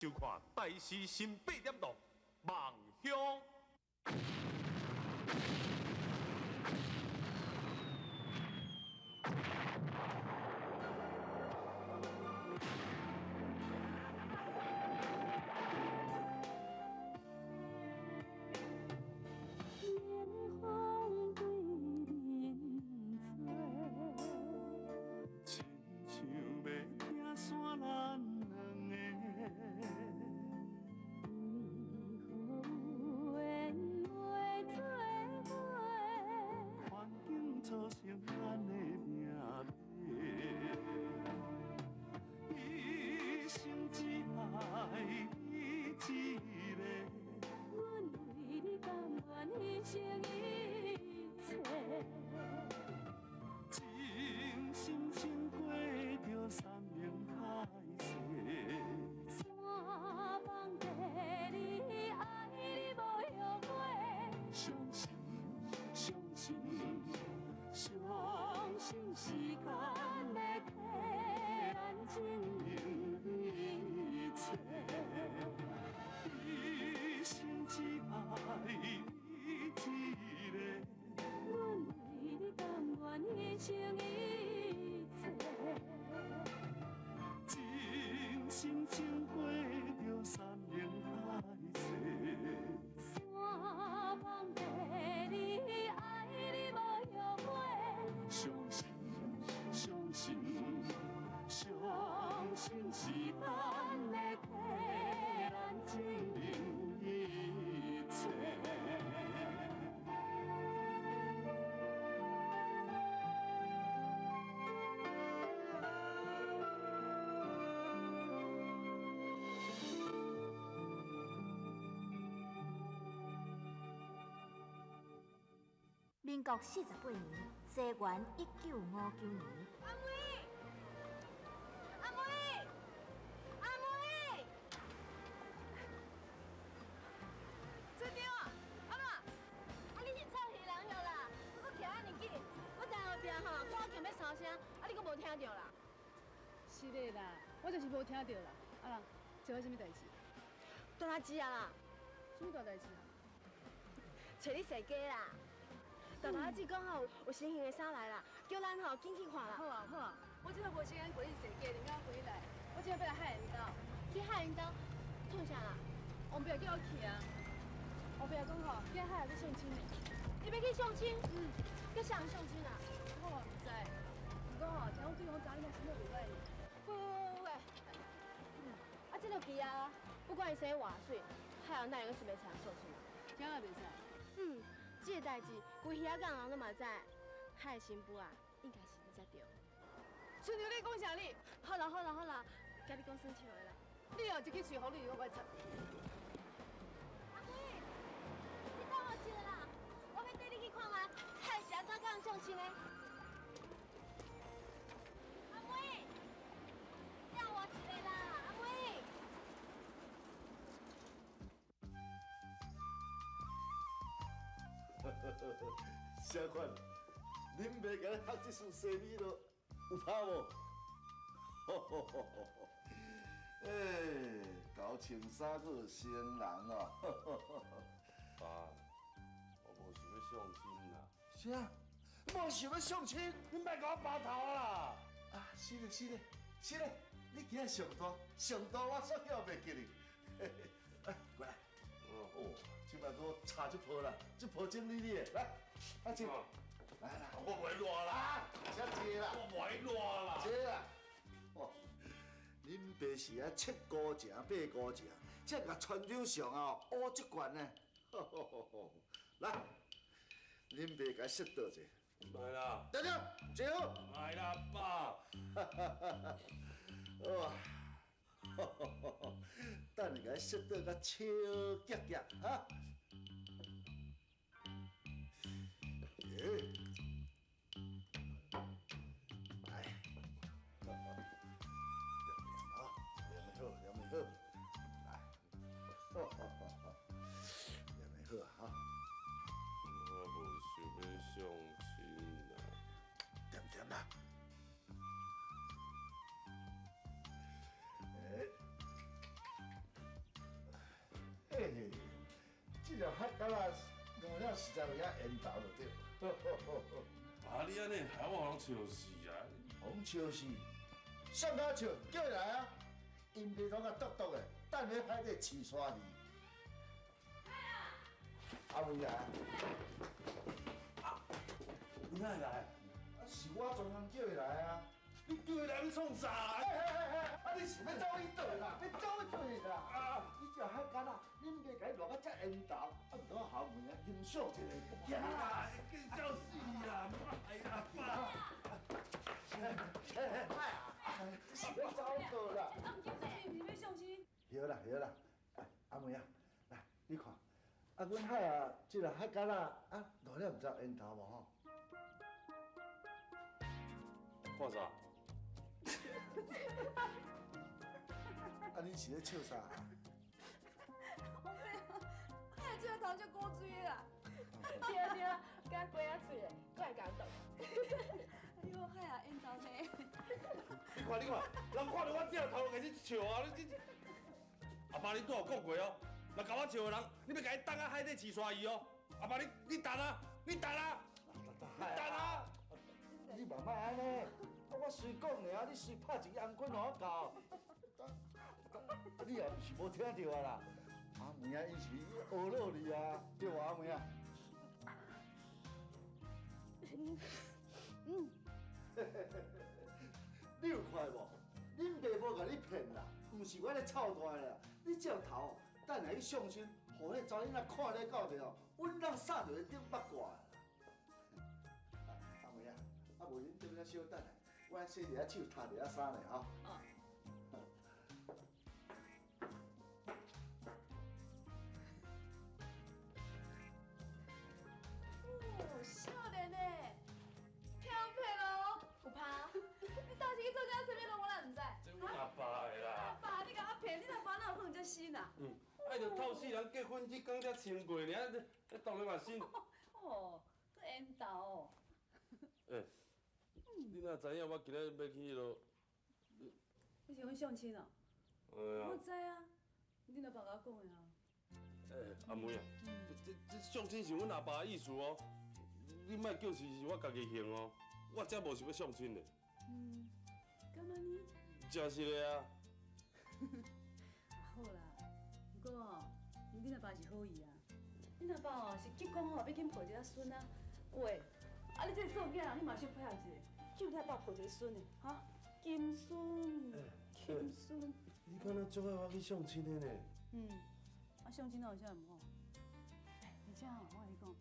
收看台視新八點檔《梦乡》。民國48年，西元1959年。阿妹，阿妹，阿妹，村長啊，按怎？啊，你是臭魚人了啦？我閣徛遐爾久，我佇後壁吼，看我叫欲三聲，啊，你閣無聽著啦？是的啦，我就是無聽著啦。啊啦，這有啥物代誌？大代誌啊啦！啥物大代誌啊？揣你踅街啦！大頭仔講吼，有新型的衫來啦，叫咱吼緊去看啦。好啊好啊，我這個無時間過去踅街，陣間回來，我這欲來海緣兜。去海緣兜創啥啦？王伯叫我去啊。王伯講吼，今海去相親呢。你欲去相親？嗯。佮啥人相親啊？我嘛毋知。毋過吼，聽講對方查某囝生得袂䆀呢。喂喂喂喂！啊，這就奇啊！不管伊生偌媠，海緣哪會閣隨便揣人相親啊？這也袂使。嗯。這个代誌，規魚仔港人攏嘛知，海的新婦啊，應該是你才對。春娘，你講啥你？好啦好啦好啦，共你講耍笑的啦。你哦，一支喙予你，我插。阿妹，你等我一下啦，我欲綴你去看覓，海是按怎佮人相親的。阿妹，等我一下啦，阿妹。啥款？恁爸共你学這束西米露，有拍無？欸，猴穿衫閣有成人哦。爸，我無想欲相親啦。啥？無想欲相親？你莫共我拔頭啦！啊，是咧是咧是咧，你今仔上大，上大我煞曉袂記哩。來，過來。哦，這擺閣插這泡啦，這泡整理你的，來，阿靜，來啦，我袂熱啦，這坐啦，我袂熱啦，坐啦。哦，恁爸是啊七姑食八姑食，才共傳統上啊烏這懸呢。來，恁爸共摔倒者。來啦，對對，坐好。來啦，爸。哇。等下共摔倒甲笑夾夾，哈！欸，來，念念啊，念得好，念得好，來，念得好啊，哈！我無想欲相親啦，恬恬啦。欸，海蛤仔落了实在有影缘投就对。啊，你按呢害我予人笑死啊！予笑死，啥敢笑？叫伊来啊！𪜶爸拢较毒毒的，等咧海底饲鲨鱼。阿妹来啊！你哪会来？啊，是我专工叫伊来啊！你叫伊来欲创啥？嘿嘿嘿嘿，啊你是欲走去佗啦？欲走去佗啦？啊！你这海蛤仔，恁爸共你落甲遮缘投，啊毋通后门啊欣赏一下，行啦！更笑死啦！哎呀，爸！嘿嘿，是欲走佗啦？你毋是欲相亲？好啦好啦，阿妹啊，来你看，啊阮海啊，這个海蛤仔啊，落了毋知有緣投無吼？看啥？啊恁是咧笑啥？海这个头足古锥的啦。对对，佮鸡仔喙的，阁会共动。哎呦，海啊，缘投呢？你看你看，人看著我這个头就開始笑啊！你這，阿爸你拄有講過哦，若共我笑的人，你欲共伊擲仔海底飼鯊魚哦。阿爸你你等啊，你等啊，你等啊！你嘛莫按呢，啊我隨講爾，你隨拍一个紅棍予我教。你也毋是無聽著啊啦，阿妹啊，伊是學落你啊，對無阿妹啊？嗯。你有看無？恁爸無共你騙啦，毋是我咧臭大啦。你這頭，等下去相親，予彼查某囡仔看咧到著，阮人捎著頂八卦啦。阿妹啊，啊無恁踮遐小等下，我洗一下手，脫一下衫咧吼。哦，少年的，飘撇咯，有拍。你当时去做啥物拢我哪毋知？這阮阿爸的啦。阿爸，你共我騙，你阿爸哪有可能遮新啊？嗯，愛著透死人結婚這工才穿過爾，這當然嘛新。哦，閣緣投哦。欸，你哪知影我今仔日欲去彼落？你是阮相親哦？哎呀。我知啊，恁阿爸共我講的啊。欸，阿妹啊，這這相親是阮阿爸的意思哦，你莫叫是我家己興哦，我才無想欲相親咧。嗯，敢按呢？真實的啊。好啦，毋過吼，恁阿爸是好意啊，恁阿爸吼是急講吼欲緊抱一个孫啊，喂，啊你這個做囝人，你嘛小配合一下，叫你阿爸抱一個孫的，哈，金孫，金孫。你敢若足愛我去相親的呢？嗯，啊相親哪有啥毋好？哎，而且吼，我共你講，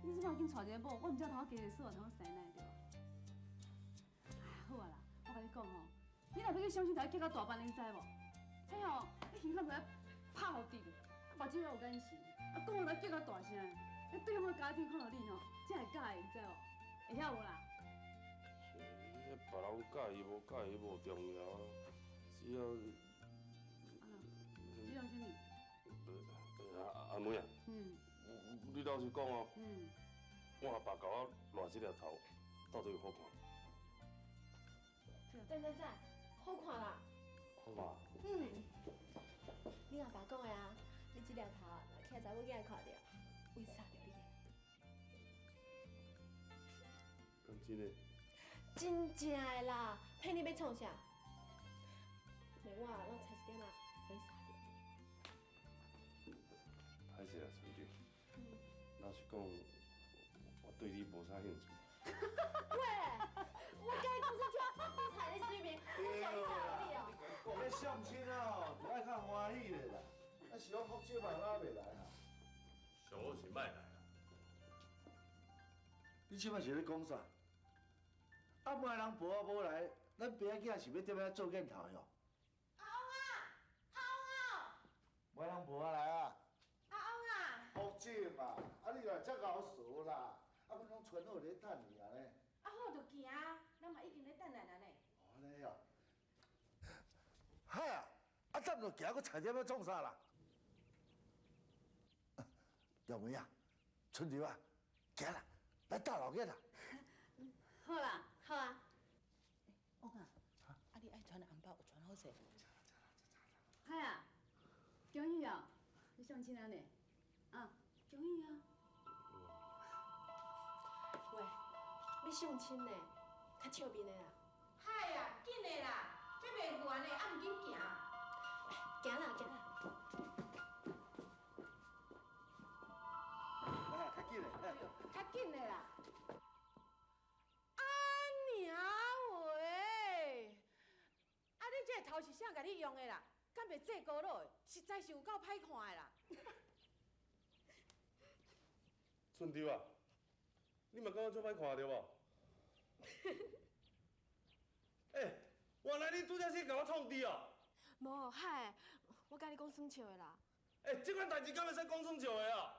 你這擺緊娶一個某，我毋才通加一個數，通使奶對無？哎，好啊啦，我共你講吼，你若欲去相親，就愛結到大班，你知無？彼吼，你耳孔就愛拍予直，啊目睭要有眼神，啊講話就叫較大聲，啊對方的家長看著你吼，才會佮意，你知無？會曉無啦？別人佮意無佮意無重要啊，只要……只要啥物？阿妹啊，你老實講哦，我阿爸共我蹩這粒頭，到底有好看？讚讚讚，好看啦！好看。嗯，你阿爸講的啊，你這粒頭若去查某囝看著，會殺著你的。講真的？真正的啦，騙你欲創啥？連我攏差一點仔，予你殺著。歹勢啦，村長。老實講，我對你無啥興趣。喂，我共你講出這慘的水平，我想殺你哦！咧相親哦，就愛較歡喜的啦。啊，是講福姐嘛，哪袂來啊？上好是莫來啦。你這擺是咧講啥？啊，無人婆仔無來，咱爸仔囝是欲踮遐做見頭喲？阿翁啊，阿翁啊！無人婆仔來啊！阿翁啊！福姐嘛，啊你若遮𠢕趖啦，啊阮攏賰好咧等你啊咧。啊好就行啊，咱嘛已經咧等來啦呢。按呢哦。哈，啊等就行，閣菜店欲創啥啦？耀梅啊，春桃啊，行啦，來鬥老囝啦。好啦，好啊。翁啊，啊你愛傳的紅包有傳好勢？海啊，恭喜哦，你相親啊呢？啊，中意啊。喂，欲相亲呢，較笑面的啦。海啊，緊的啦，這袂懸的，啊毋緊行。行啦行啦。來，較緊的。較緊的啦。啊娘喂！啊，你這個頭是啥共你用的啦？敢袂做古老的？實在是有夠歹看的啦。春秋啊，你嘛感覺足歹看對無？欸，原來你拄才是共我創治哦！無，海，我佮你講耍笑的啦。欸，這款代誌敢會使講耍笑的哦？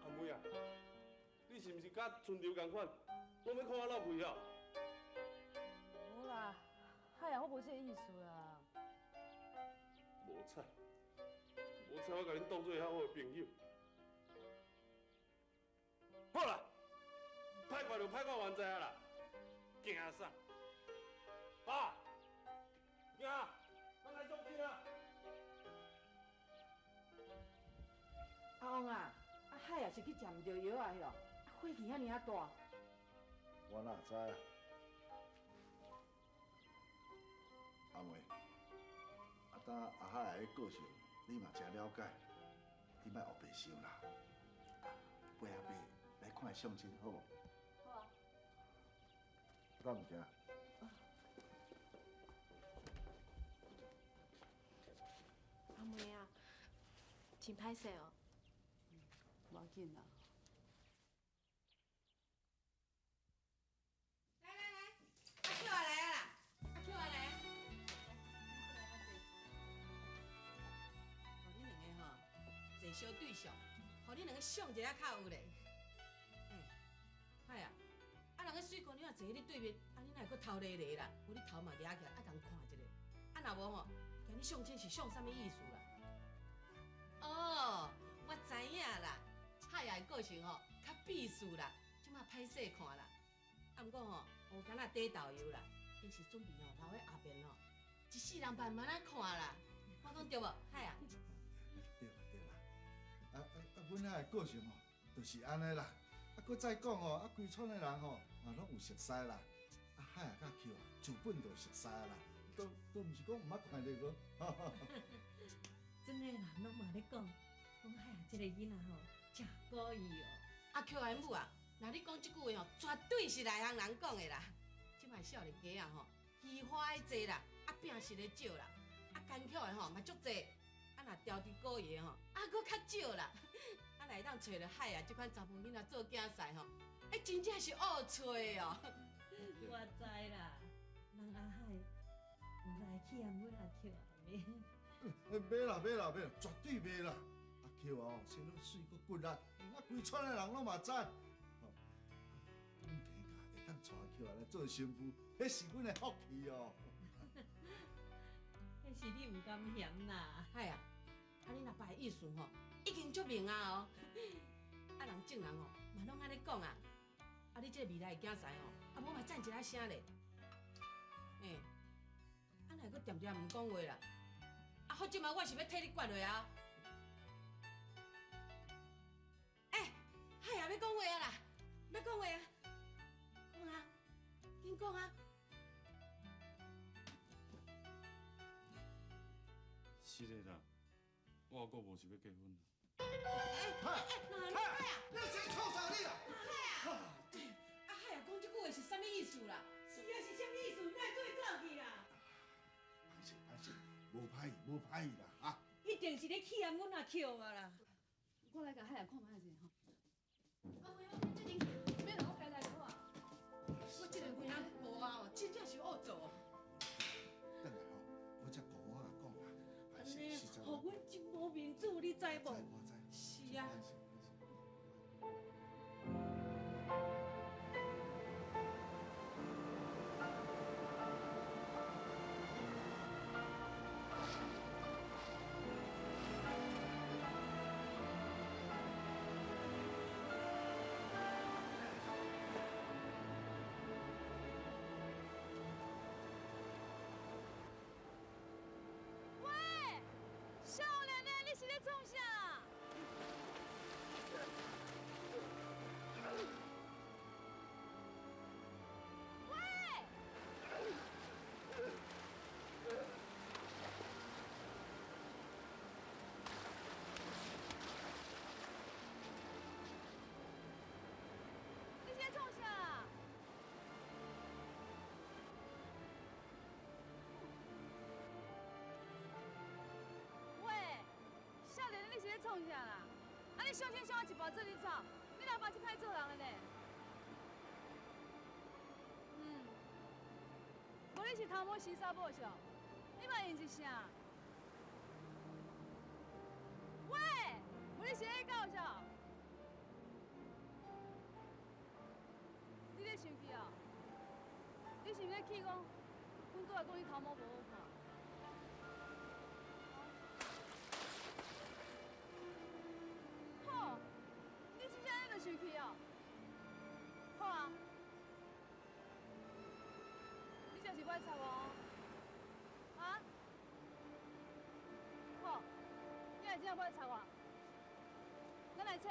阿妹啊，你是毋是佮春秋仝款，攏欲看我落氣哦？無啦，海啊，我無這个意思啦。無彩，無彩，我共恁當做遐好的朋友。好啦，歹看就歹看，原知影啦。驚啥？爸，行，咱來相親啊！阿旺啊，阿海也是去食毋著藥啊哟，啊火氣遐爾仔大。我哪知啊？阿妹，啊，當阿海的個性，你嘛誠了解，你莫烏白想啦。陪阿伯來看伊相親好無？好啊。敢毋行？阿妹啊，真歹勢哦。無要緊啦。來來來，阿巧啊來啊啦，阿巧啊來啊。予恁兩个吼坐相對相，予恁兩个相一下較有咧。欸，海啊，啊人个媠姑娘坐佇你對面，啊你哪會閣偷咧咧啦？無你頭嘛掠起來，啊共看一下。啊若無吼，今日相親是相啥物意思啦？哦，我知影啦，海仔的個性吼較鄙視啦，這馬歹勢看啦。啊，毋過吼，烏干仔底豆油啦，伊是準備吼留喺後邊吼，一世人慢慢仔看啦。我講對無，海啊？對啦對啦，啊啊啊！阮遐的個性吼，就是按呢啦。啊，閣再講吼，啊，規村的人吼，嘛攏有熟似啦。啊，海仔佮巧啊，自本就熟似啦，都毋是講毋捌看著過。真的人攏嘛咧講，講海仔這个囡仔吼，誠古意哦。阿巧的母啊，若你講這句話吼，絕對是內行人講的啦。這擺少年家仔吼，虛華的濟啦，啊拼實的少啦，啊奸巧的吼嘛足濟，啊若調治古意的吼，啊閣較少啦。啊若會當揣著海仔這款查埔囡仔做囝婿吼，欸真正是僫揣哦。我知啦，人阿海毋知會氣閹阮阿巧啊未？袂啦袂啦袂啦，絕對袂啦！阿巧哦，生得媠閣骨力，啊規村的人攏嘛知。吼，阮天家會當娶阿巧來做新婦，彼是阮的福氣哦。彼是你毋甘嫌啦。海啊，啊你若別的意思吼，已經足明啊哦。啊人眾人吼嘛攏按呢講啊，啊你這个未來的囝婿吼，啊無嘛讚一下聲咧。欸，啊哪會閣恬恬毋講話啦？啊，好，這擺我是欲替你決落啊！欸，海啊，欲講話啊啦，欲講話啊，講啊，緊講啊！是的啦，我猶閣無想欲結婚。欸，海，你是創啥你啦？海啊！啊海啊，講這句話是啥物意思啦？是啊，是啥物意思？哪會做走去啦？歹勢歹勢，無歹意無歹意啦，哈！一定是咧氣閹阮阿巧啊啦！我來共海仔看覓者吼。阿妹，我這陣去，免啦，我家來就好啊。我這個囡仔無啊，真正是惡做哦。轉來吼，我才顧我講啦，歹勢實在。予阮真無面子，你知無？我知。是啊。喂，創啥啦？啊，你相親相到一半做你走，你老爸這歹做人的呢？嗯，無你是頭毛生查某是？你嘛用一聲？喂，無你是咧搞笑？你咧生氣哦？你是毋是咧氣講，阮拄仔講你頭毛無好看？好，你真正咧就生氣哦？好啊，你就是不愛插我哦？啊？好，你若真正不愛插我，咱來切。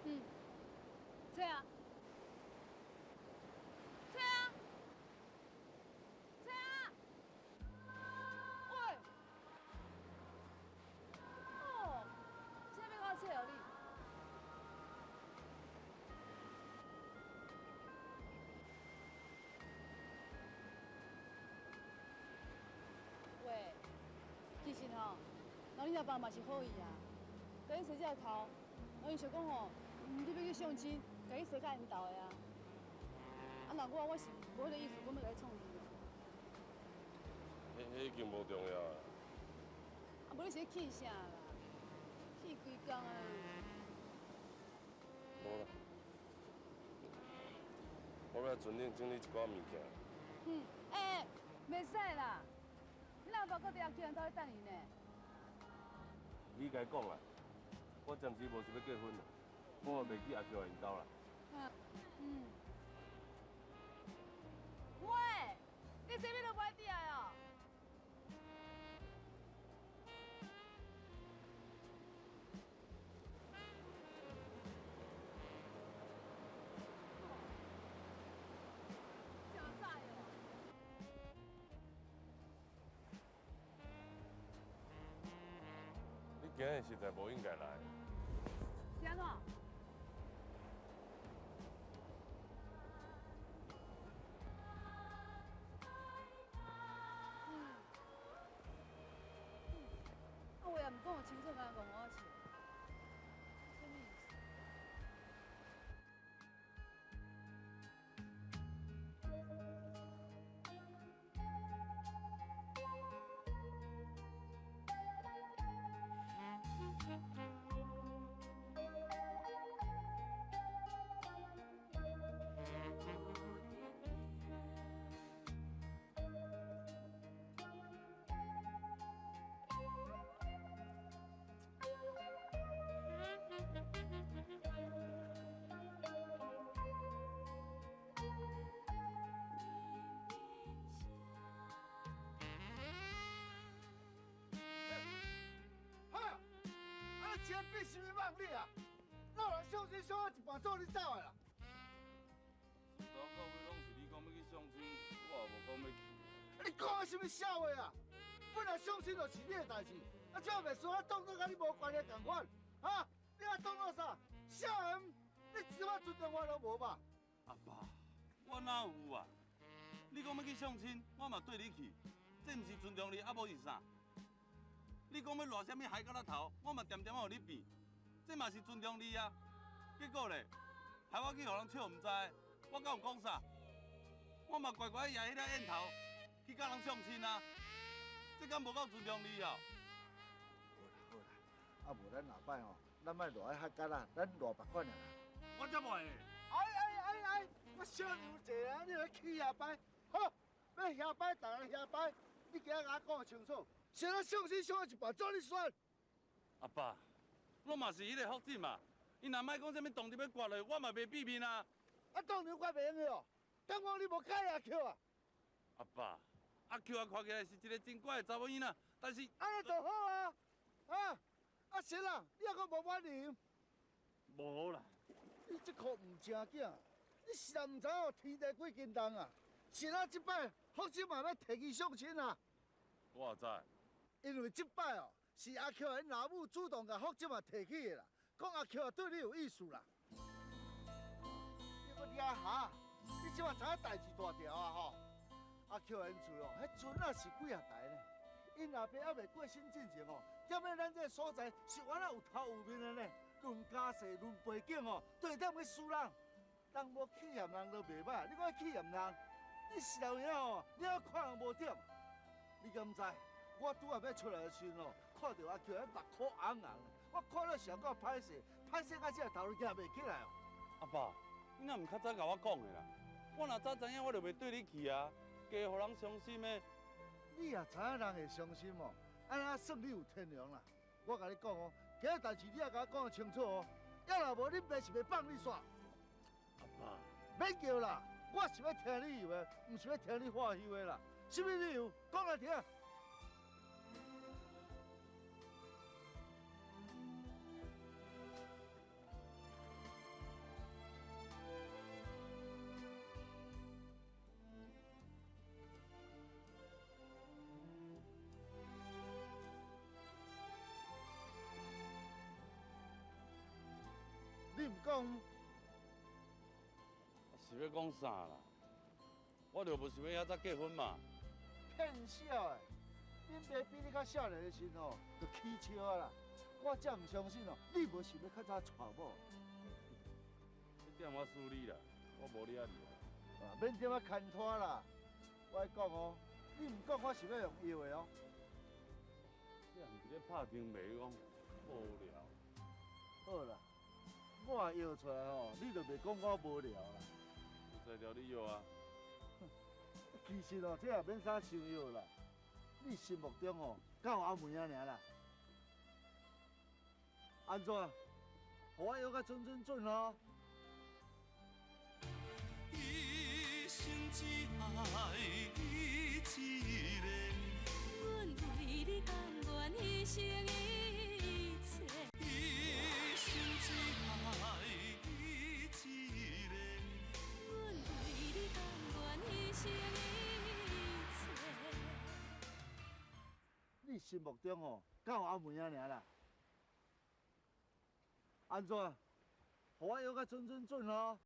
嗯，切啊，切啊，切啊！喂，哦，啥欲我切予你？喂，其實吼，老你阿爸嘛是好意啊，共你洗這个頭，我因想講吼。你欲去相親，共你洗甲𪜶兜的啊！啊，若我我是無彼个意思，講欲共你創伊。彼彼已經無重要啊。啊，無你是咧氣啥啦？氣規工啊！無啦，我欲存恁整理一寡物件。嗯，欸，袂使啦！你老爸閣佇阿強兜咧等伊呢。你共伊講啦，我暫時無想欲結婚啦。我袂去阿強𪜶兜啦。嗯。喂，你啥物都無愛佇來哦？真早哦。你今日實在無應該來。是按怎？啊，話也毋講予清楚，敢戇我笑，啥物意思？哈！啊，钱变啥物梦你啊？哪有人相亲相到一半做你走的啦？自头到尾攏是你講欲去相親，我也無講欲去。你講的啥物痟話啊？本來相親就是你的代誌，啊，這袂輸啊，當作佮你無關係仝款，哈？你啊當作啥？痟的，你一點仔尊重我都無吧？阿爸，我哪有啊？你講欲去相親，我嘛綴你去，這毋是尊重你，啊無是啥？你講欲賴啥物海蛤仔頭，我嘛恬恬仔予你變，這嘛是尊重你啊。結果咧，害我去予人笑毋知，我敢有講啥？我嘛乖乖攑彼个烟頭去佮人相親啊，這敢無夠尊重你哦？好啦好啦，啊無咱下擺吼，咱莫賴海蛤仔，咱賴別款的啦。我才袂。哎哎哎哎，我小娘济啊，你來起遐擺，好，欲遐擺，逐人遐擺，你今仔共我講清楚。先咱相親相到一半，做你選。阿爸，攏嘛是彼个福子嘛，伊若莫講啥物當場欲割落，我嘛袂變面啊。啊，當場割袂用的哦，敢講你無喜阿扣啊？阿爸，阿扣啊，看起來是一個真乖的查某囡仔，但是按呢就好啊，啊，阿賢啊，你猶閣無滿意？無啦。你這箍毋正囝，你實在毋知影天地幾斤重啊！是啊，這擺福子嘛欲提伊相親啊，我也知。因為這擺哦，是阿菊𪜶老母主動共福這嘛提起的啦，講阿菊對你有意思啦。你閣掠哈？你這馬知影代誌大條啊吼？阿菊𪜶厝哦，彼船仔是幾若台呢？𪜶阿爸猶未過身進前哦，踮咧咱這个所在是原來有頭有面的呢。論家世、論背景哦，對踮咧輸人，人無氣嫌人都袂歹，你講氣嫌人，你是有影哦，你還看人無點？你敢知？我拄仔欲出來的時陣哦，看著阿菊彼目箍紅紅，我看了上夠歹勢，歹勢到這个頭都行袂起來哦。阿爸，你若毋較早共我講的啦？我若早知影，我就袂對你去啊，加予人傷心的。你也知影人會傷心哦，按呢算你有天良啦。我共你講哦，今日代誌你也共我講清楚哦，猶若無，恁爸是袂放你煞。阿爸，免叫啦，我是欲聽理由的，毋是欲聽你話休的啦。啥物理由？講來聽。你毋講，是欲講啥啦？我就無想欲遐早結婚嘛。騙笑的，恁爸比你較少年的時吼，就起笑啊啦。我才毋相信哦，你無想欲較早娶某。這點我輸你啦，我無你遐厲害。啊，免踮遐牽拖啦。我愛講哦，你毋講，我是欲用藥的哦。這毋是咧拍燈謎講無聊。好啦。我藥出來吼，你就袂講我無聊啦。有才調你藥啊。其實哦，這也免啥想藥啦。你心目中哦，敢有阿梅仔爾啦？按怎？予我藥甲準準準哦。一生只愛你一个。阮為你甘願犧牲一切。一生只愛你一个。阮為你甘願犧牲一切。你心目中哦，敢有阿梅仔爾啦？按怎？予我藥甲準準準哦。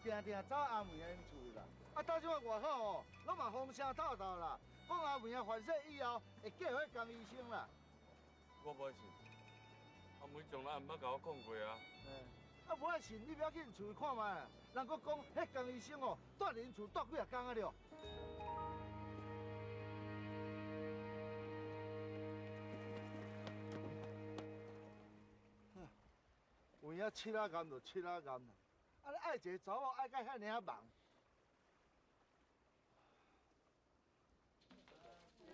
定定走阿梅仔𪜶厝啦。啊，到這擺外口哦，攏嘛風聲透透啦，講阿梅仔犯法以後會嫁予彼江醫生啦。我無愛信，阿梅從來毋捌共我講過啊。啊，無愛信，你欲去𪜶厝看覓啊？人閣講，彼江醫生哦，蹛伫𪜶厝蹛幾若工啊了。有影七仔岩就七仔岩啦，啊！你愛一个查某愛甲遐爾仔忙。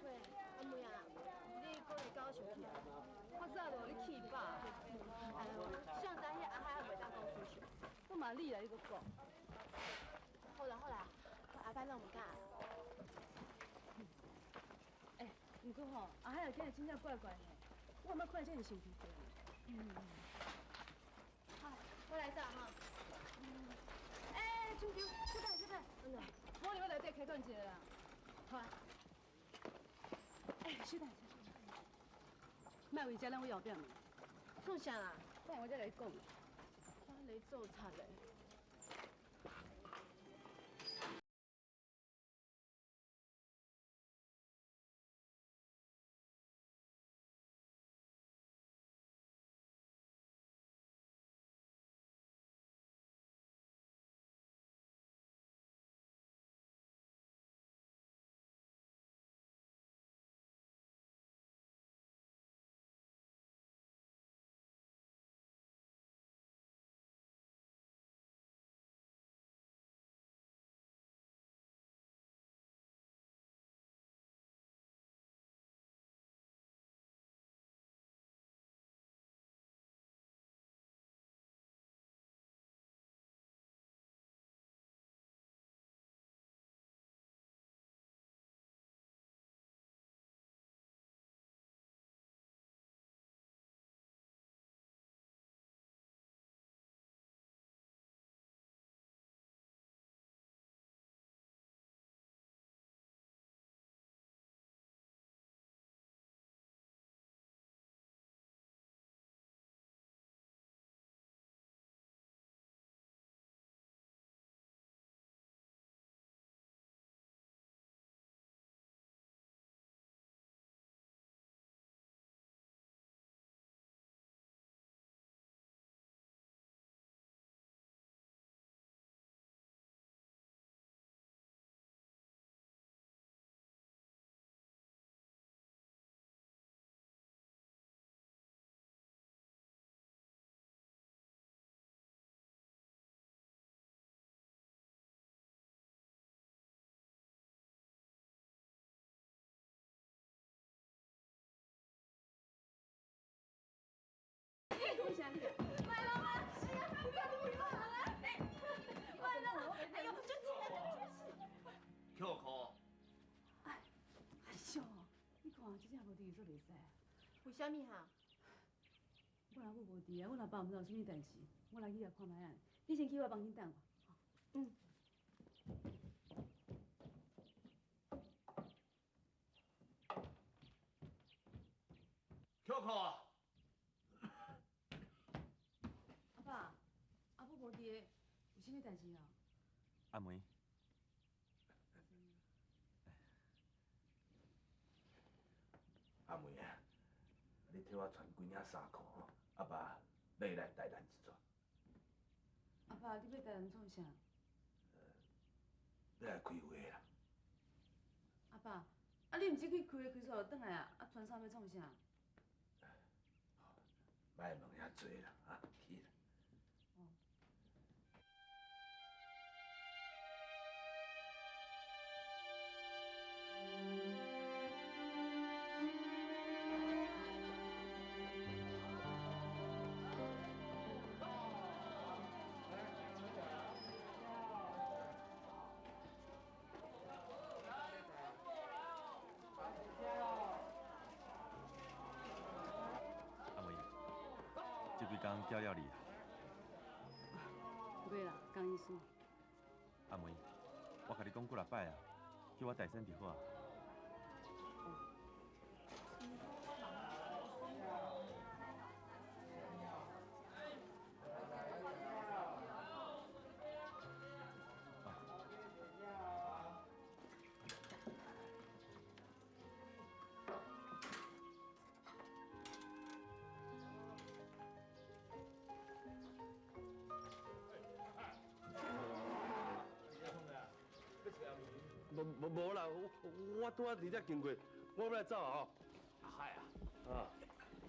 喂，阿妹啊，你讲的甲我生气啊？我早就予你气饱。哎呦，谁知彼阿海还袂当讲输球？我嘛你啦，你阁讲。好啦好啦，我后摆拢毋敢。欸，毋过吼，阿海今日真正怪怪的，我感觉看这尔生气过。嗯。好，我来走哈。欸，春秋，小等小等，我入去内底开讲一下啦。好啊。欸，小等小等，莫为这咱我后壁问。创啥啦？等下我再来讲。我咧做贼咧。讲啥你啊？麦老板，哎呀，你不要理我啊！麦老板，哎呦，就这个，扣扣。哎，阿秀，你看这正无伫做袂使啊？为啥物哈？我老母无伫啊，阮老爸毋知有啥物代志，我来去共看覓仔。你先去我房间等我。嗯。扣扣啊！阿爸，阿母无伫个，有啥物代志哦？阿梅。阿梅啊，你替我穿几领衫裤吼，阿爸欲来台南一转。阿爸，你欲台南创啥？欲来开会啦。阿爸，啊你毋是去开会开煞就转来啊？啊穿衫欲创啥？莫问遐济啦，啊，去啦。阿梅，这几工搅了你啊？袂啦，江医师。阿梅，我共你讲几若摆啊，叫我代先就好啊。无无无啦，我拄仔伫遮经过，我欲来走啊吼。阿海啊，啊，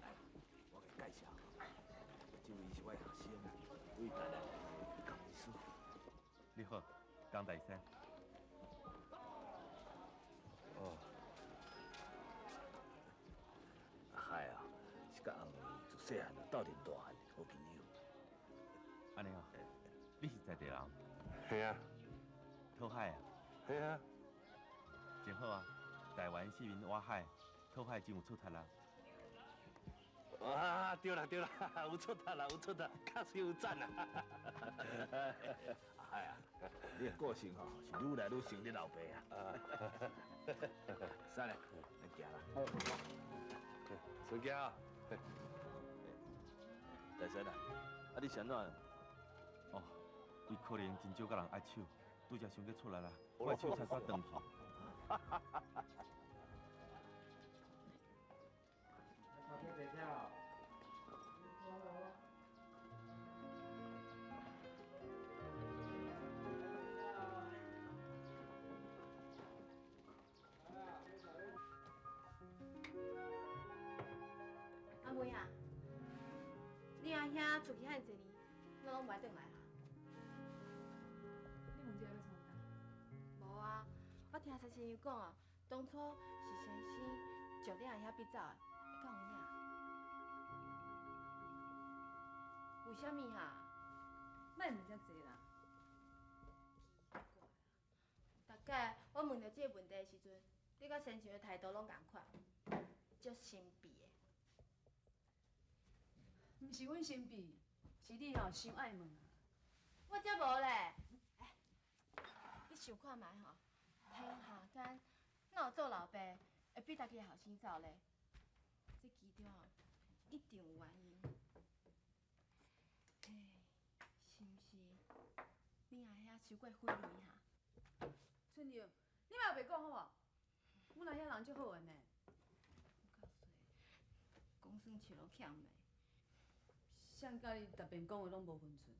来，我共你介绍，这位是我的学生啊，对台南来的江医师。你好，江大山。哦，阿海啊，是佮阿妹自细汉就斗阵大汉的好朋友。按呢哦，你是在地人？嘿啊。讨海啊？嘿啊。真好啊，台湾四面挖海，讨海真有出头啦。啊，对啦对啦，有出头啦，有出头，确实有赞啦。阿海啊，你的个性吼是愈来愈像你老爸啊。算了，咱行啦。顺行啊。大山啊，啊你是按怎？哦，伊可能真少佮人握手，拄才伤过出力啦，我的手才煞断去。阿妹啊，你阿兄出去遐济年，拢无爱转来啊？你问这个欲创啥？无啊，我听先生伊讲啊，当初是先生召你阿兄逼走的，敢有影？为啥物哈？莫问遮济啦。逐摆我问著这个问题的时阵，你佮先生的态度拢仝款，足神秘的。毋是阮神秘，是你吼伤爱问啊。我才无咧。欸，你想看觅吼，天下间哪有做老爸会比家己的后生走咧？这其中哦，一定有原因。欸，是毋是你阿兄收过匪镭哈？春玉，你莫白讲好无？阮阿兄人足好的呢。有够衰，讲耍笑拢欠的。谁佮你特别讲话拢无分寸？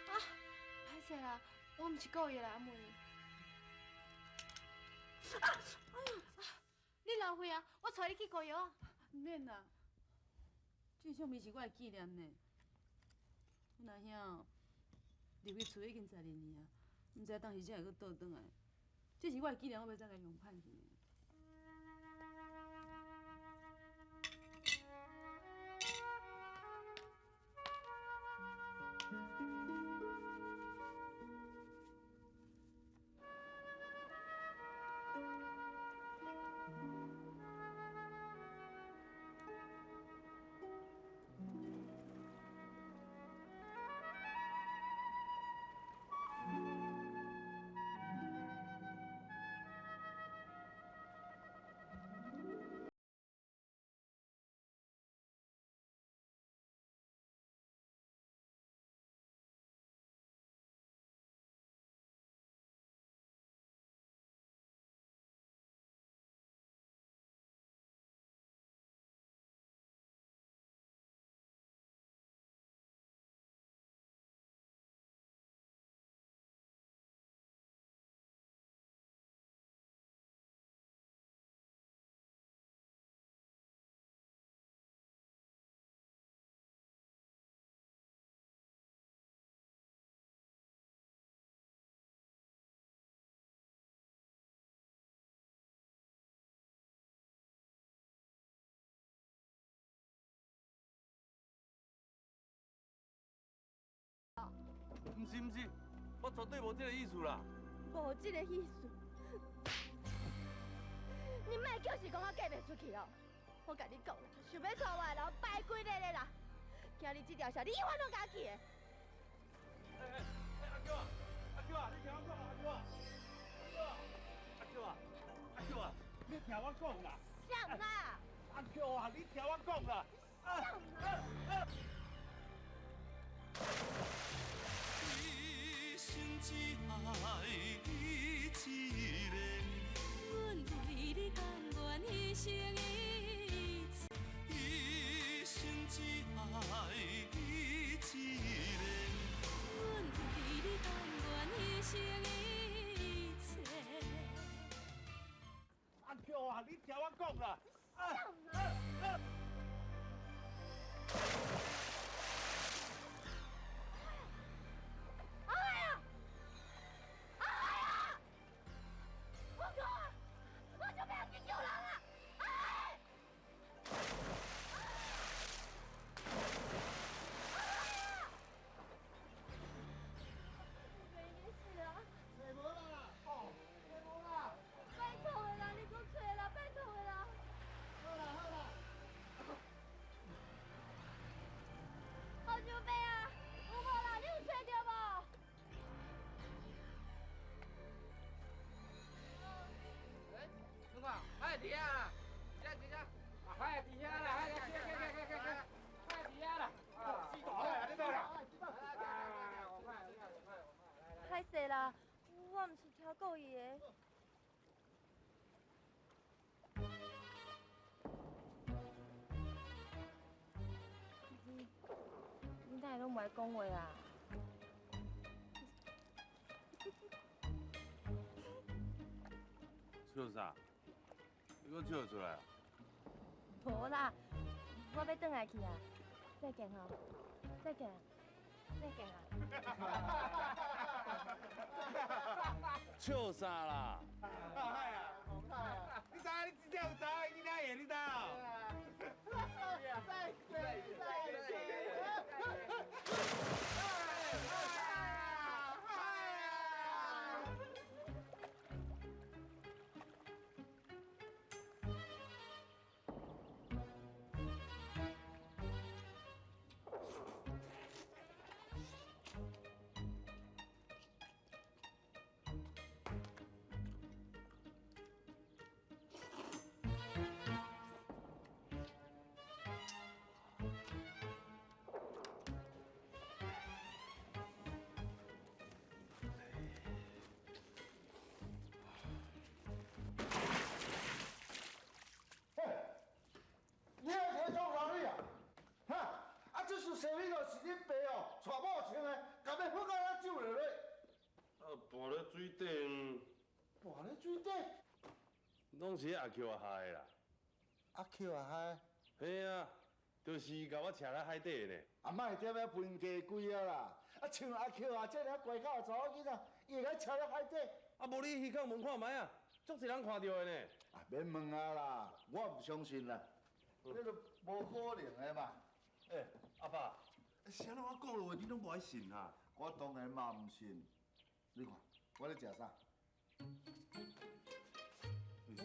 啊，歹势啦，我毋是故意啦，阿妹。啊！哎呦，你老岁啊，我带你去膏药啊。毋免啦，这相片是我的纪念呢。阮阿兄入去厝已经12年啊，毋知当时才会阁倒转来。这是我的纪念，我欲怎共伊用歹去呢？毋是毋是，我绝对无这个意思啦。无这个意思。你莫就是讲我嫁袂出去哦！我共你讲啦，想欲娶我的人败几个咧啦！今日这条线，你永远拢敢去的。哎哎哎，阿娇啊，阿娇啊，你听我讲啊，阿娇啊，阿娇啊，阿娇啊，你听我讲啦。啥啦？阿娇啊，你听我讲啦。啥啦？一生只爱你一个。阮为你甘愿牺牲一切。一生只爱啦，我毋是超故意的。你哪会拢无爱讲话啊？笑啥？你阁笑出来啊？无啦，我欲转来去啊！再见吼，再见，再见啊！笑啥啦？哎呀，你知影你真正有知影囡仔会，你知影？再见，再见。你爱提创啥你啊？哈！啊，这束西米露是恁爸哦，娶某穿的，共欲泼到遐酒落咧。啊，跋咧水底。跋咧水底？拢是阿 Q 啊害的啦。阿 Q 啊害？嘿啊，就是伊共我捙咧海底的呢。啊，莫踮遐分家鬼啊啦！啊，像阿 Q 啊，这尔乖巧的查某囡仔，伊会共捙咧海底？啊，无你去渔港问看觅啊，足济人看著的呢。啊，免问啊啦，我毋相信啦。这个无可能的嘛！欸，阿爸，是按怎我讲的话，你拢无爱信啊？我当然嘛毋信。你看，我咧食啥？为啥？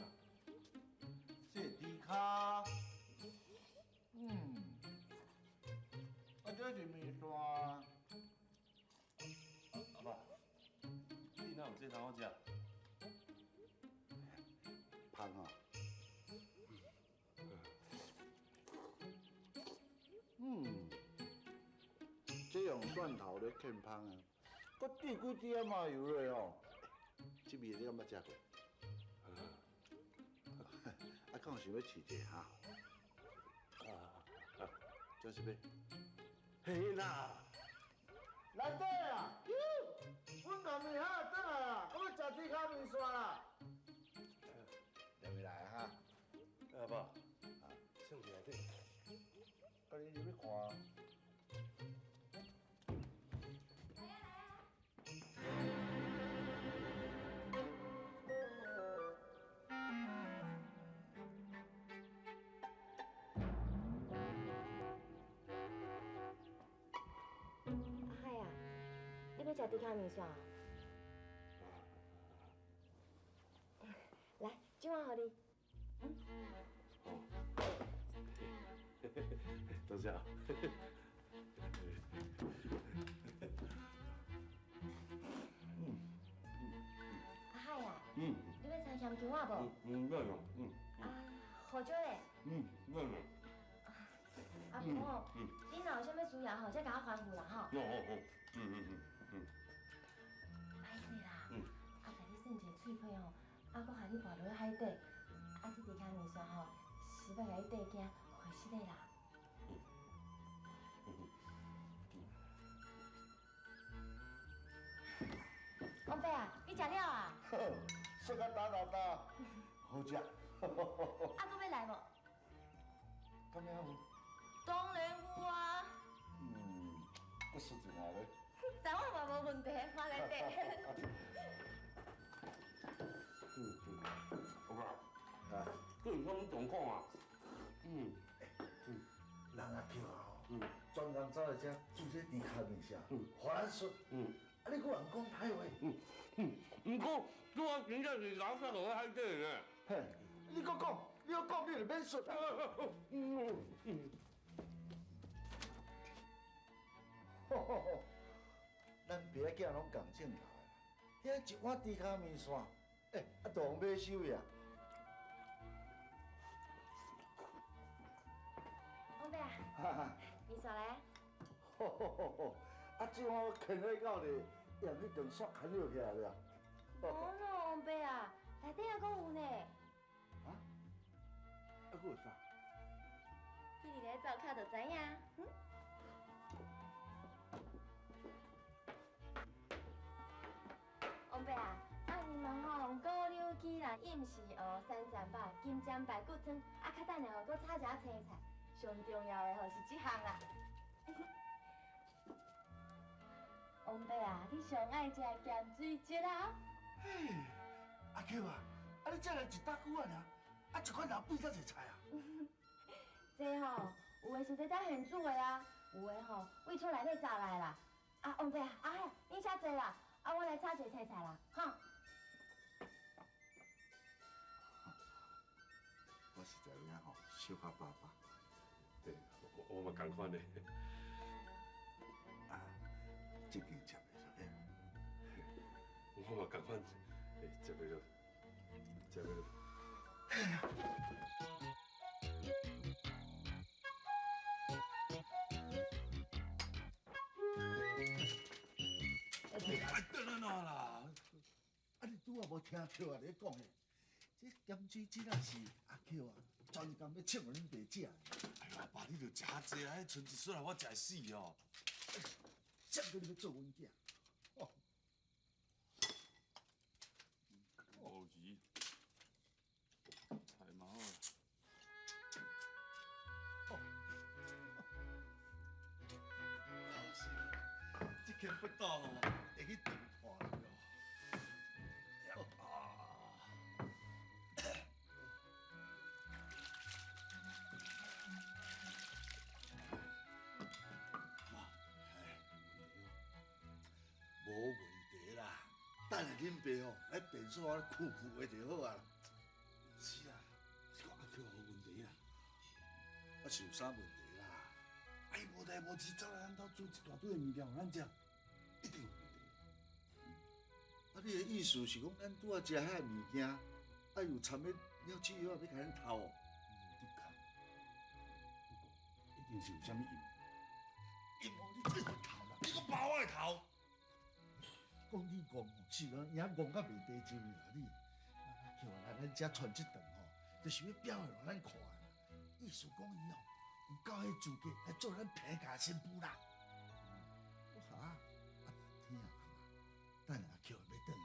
这猪跤，啊，这是面线。阿爸，你哪有这通好食？芳哦。这用蒜头咧劵芳啊，阁滴几滴仔麻油落哦。这味你敢捌食过？啊，敢有想欲试一下哈？啊，这是欲？嘿啦，来底啊！阮阿妹哈转来啦，我欲食猪跤面线啦。入来哈？阿爸，啥伫内底？啊，你入去看。阿海啊，你欲食猪跤面线？来，这碗予你。多谢。阿海啊，你欲掺咸姜仔无？嗯，欲用，啊，胡椒咧？嗯，欲用。阿婆吼，你若有啥物需要吼，才共我吩咐啦吼。哦哦哦，嗯嗯嗯嗯。歹势啦，啊，共你算一个喙皮吼，啊，阁予你跋落去海底，啊，这猪跤面线吼，是欲共你缀惊，会失礼啦。王伯啊，你食了啊？好，说甲焦焦焦，好食。啊，阁欲来无？敢有？当然有啊。阁说一下咧。十碗嘛无问题，我来缀。阿爸，啊，这是啥物状况啊？人阿 Q 啊，专工走来遮煮这猪跤面线，予咱说。啊，你阁人讲歹话？毋过，我真正是老摔落海底呢。嘿，你阁讲，你阁讲，你就免说。咱爸仔囝拢仝种头的啦，遐一碗猪跤面线，欸，啊，都予买收去啊！王伯啊，面线来。好好好好，啊，这碗囥咧到咧，伊人彼顿煞牵了起来了。无咯，王爸啊，内底犹阁有呢。啊？啊，阁有啥？去伫咧灶跤就知影。嗯。王爸啊，啊，你嘛吼用高柳鸡啦、胤氏鹅、三层肉、金针排骨汤，啊，较等下吼，阁炒一下青菜。上重要的吼是这项啦。王爸啊，你上爱食咸水蜇啊？嘿，阿 Q 啊，啊你这来一大久啊尔，啊一款人变遮济菜啊？这吼有的是伫遮现煮的啊，有的吼为厝内底炸来啦。啊，王爸啊，阿海，你先坐啦，啊，我来炒一个青菜啦，哈。我实在有影吼，小可饱饱。对，我嘛仝款的。啊，这间食袂落的。我嘛仝款，食袂落，食袂落。哎，等等啦！啊，你拄仔无听到啊？咧讲的，这咸水蜇仔是阿 Q 啊，专工欲请予恁爸食的。哎呦，阿爸，你著食较济啊！彼賰一出来，我食会死哦。才叫你欲做阮囝。哦。乌鱼，菜嘛好。老实，这间不倒吼，会去断破咯。无问题啦，等下恁爸吼来便所啊，哭哭的就好啊。是啊，是讲阿 Q 有问题啦。啊是有啥问题啦？啊伊无代无志走来咱兜煮一大堆的物件予咱食，一定有问题。啊，你的意思是讲，咱拄仔食遐个物件，啊有掺咧鸟鼠药仔欲共咱偷哦？无的确，不过一定是有啥物阴谋。阴谋你这个头啦！你阁扒我的头！讲你戆，是讲也戆甲袂地上啦你。阿 Q 来咱遮传这顿吼，就是欲表现予咱看的啦。意思讲伊哦，有够彼资格来做咱彭家新妇啦。哈，啊天啊，等下阿 Q 欲转来，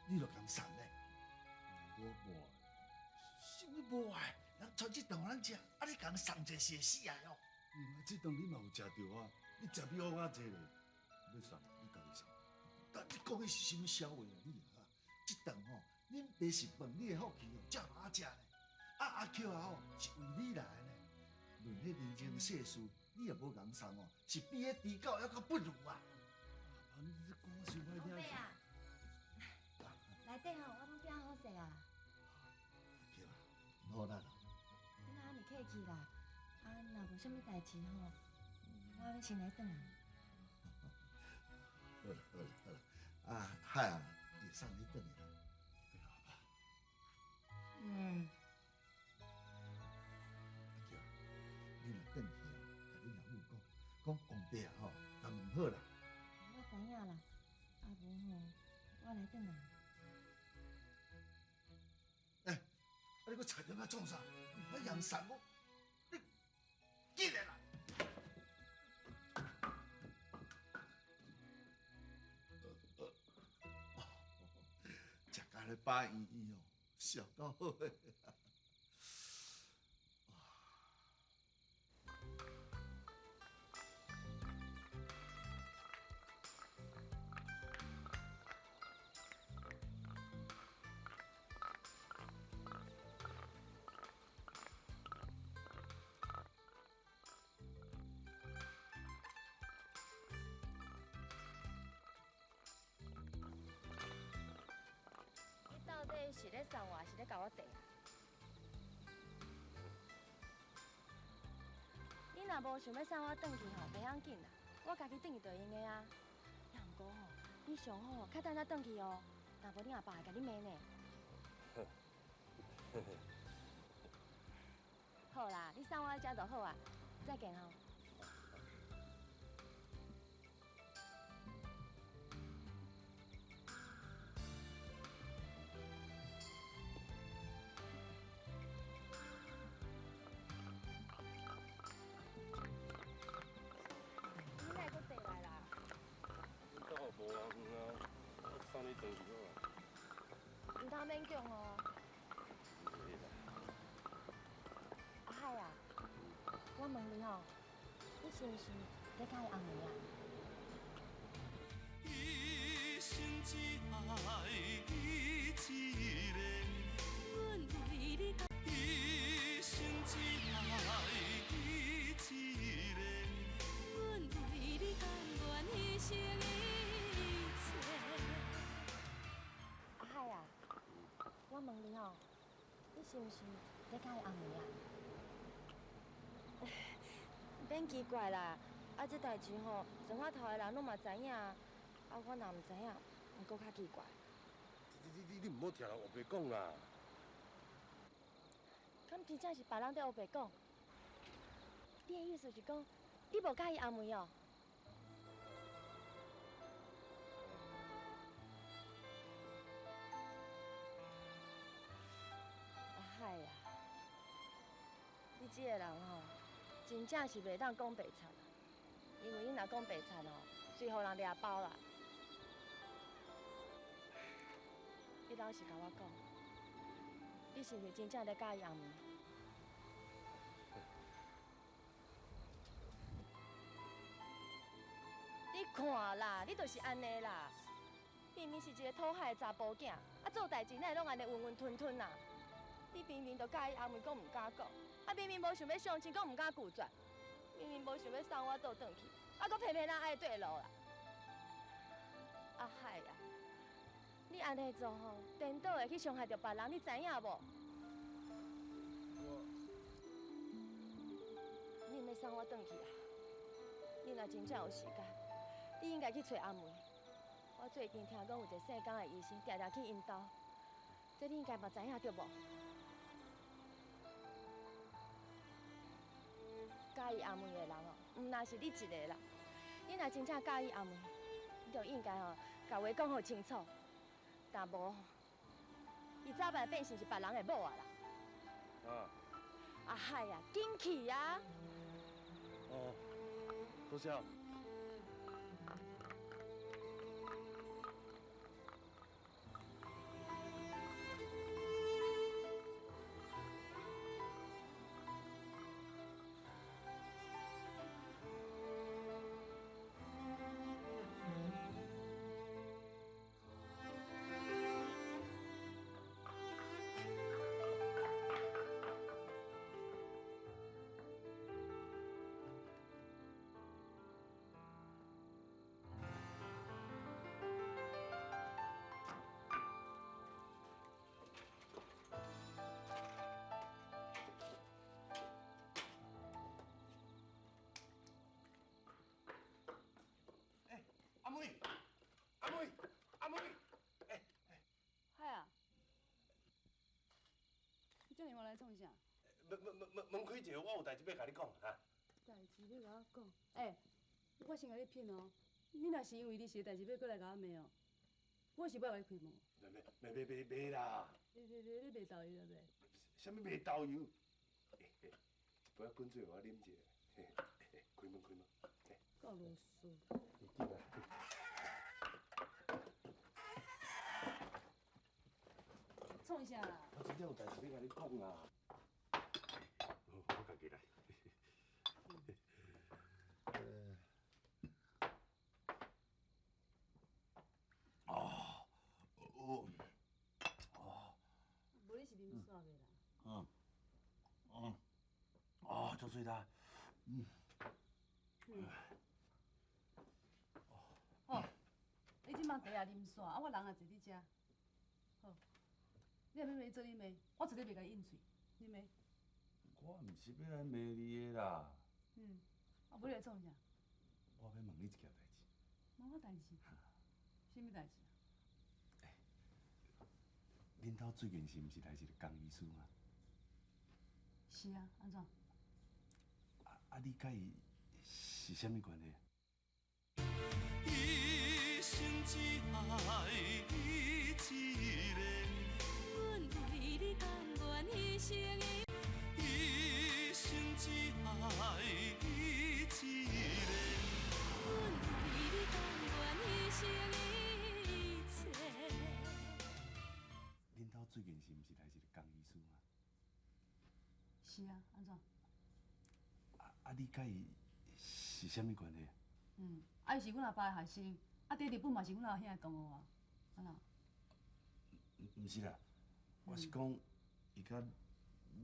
你就共送咧。我无爱。啥物无爱？人传这顿予咱食，啊你共送一个是会死啊哟！嗯，这顿你嘛有食著啊？你食比我较济咧，欲送你家己送。但你讲的是啥物痟话啊？你啊，这顿吼，恁爸是问你的福气哦，才予我食呢。啊，阿 Q 啊吼，是为你来的呢。论彼人情世事，你也无共送哦，是比彼猪狗犹阁不如啊！啊，你这讲我伤歹听。王爸啊，内底吼我拢寄好势啊。阿 Q 啊，努力哦。你若按呢客气啦，啊，若无啥物代志吼，我欲先来转来。好啦好啦好啦，啊海啊，会送你转去啦。嗯。阿 Q，你若转去啊，共恁老母讲，讲王爸啊吼，共问好啦。我知影啦，啊无吼，我来转来。欸，啊你阁贼入来创啥？我扬送我，你进来啦！食甲咧饱圆圆哦，上够好的。你到底是咧送我，还是咧共我缀啊？你若无想欲送我转去吼，袂要紧啦，我家己转去就会用的啊。也毋过吼，你上好吼，较等才转去哦，若无恁阿爸会共你骂呢。好啦，你送我到遮就好啊，再见吼。轉去好啊。毋通勉强哦。阿海啊，我问你吼，你是毋是咧佮意阿梅啊？一生只爱你一个，阮为你甘一生只爱你一个。阮为你甘愿牺牲一切。阿海啊，我问你吼，你是毋是咧佮意阿梅啊？免奇怪啦，啊，这代志吼，庄仔头的人拢嘛知影，啊，我若毋知影，毋阁较奇怪。你毋好听人乌白讲啦。敢真正是别人伫乌白讲？你的意思是讲，你无佮意阿梅哦？阿海啊，你这个人吼，真正是袂当讲白贼啊！因为你若讲白贼吼，随予人掠包啦。你老实共我讲，你是毋是真正咧佮意阿梅？你看啦，你就是按呢啦。明明是一个讨海的查埔囝，啊做代志哪会拢按呢温温吞吞啊？你明明就佮意阿梅，阁毋敢讲；啊明明无想欲相亲，阁毋敢拒绝；明明无想欲送我倒转去，啊阁偏偏咱爱缀路啦。阿海啊，你按呢做吼，颠倒会去伤害著别人，你知影无？你毋欲送我转去啊？你若真正有时间，你应该去揣阿梅。我最近听讲有一个姓江的医生，定定去𪜶兜，这你应该嘛知影对无？佮意阿梅的人哦，毋但是你一个啦。你若真正佮意阿梅，你就应该吼，共话讲予清楚。但无，伊早晚变成是别人的某啊啦。啊。阿海啊，紧去啊！哦，多谢。阿妹，阿妹，阿妹，欸，海啊，你这电话来创啥？门开一下，我有代志欲共你讲哈。代志欲共我讲？欸，我先共你品哦。你若是因为你是代志欲过来共我骂哦，我是欲共你开门。袂袂袂袂啦！袂袂袂，你袂豆油了袂？啥物袂豆油？欸欸，一杯仔滚水，予我啉一下。嘿，开门开门。够啰嗦。你进来。创啥啦？我真正有代志欲共你讲啊！好，我家己来。哦，哦，哦。无你是啉煞袂啦？嗯，嗯，哦，足水焦。嗯。嗯。好，你这摆茶也啉煞，啊，我人也坐伫遮。好，你若欲骂做你骂，我绝对袂共你应喙，你骂。我毋是欲来骂你的啦。嗯，啊，无你来创啥？我欲问你一件代志。问我代志？啥物代志啊？欸，恁兜最近是毋是来一个江医师啊？是啊，按怎？啊，你佮伊是啥物关系？一生只爱你一个，阮为你甘愿牺牲一生只爱你一个，阮为你甘愿牺牲一切。你佮伊是啥物關係？嗯，啊，伊是阮阿爸的學生，啊，佇日本嘛是阮阿兄的同學啊，按怎？毋是啦，我是講伊佮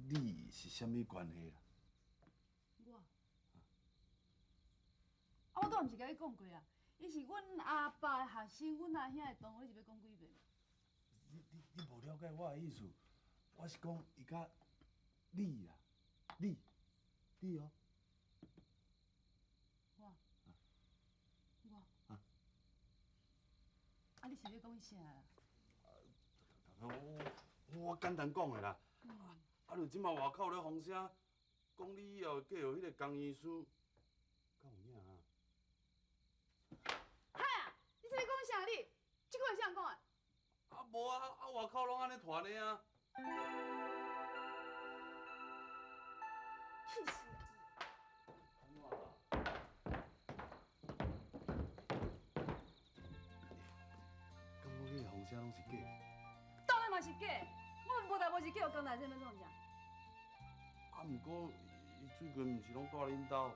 你是啥物關係啦？我，啊，我拄仔毋是共你講過啊？伊是阮阿爸的學生，阮阿兄的同學，你是欲講幾遍？你無了解我的意思，我是講伊佮你啦，你哦。我，啊，啊，你是欲講啥啦？我簡單講的啦。啊，就這馬外口咧風聲，講你以後會嫁予彼個工醫師，敢有影啊？嗨啊！你這咧講啥你？這句話啥人講的？啊，無啊，啊外口攏按呢傳的啊。氣死人！敢講彼個風聲攏是假的？當然嘛是假的，我無代無誌叫江大這欲創啥？啊，毋過伊最近毋是攏蹛恁兜？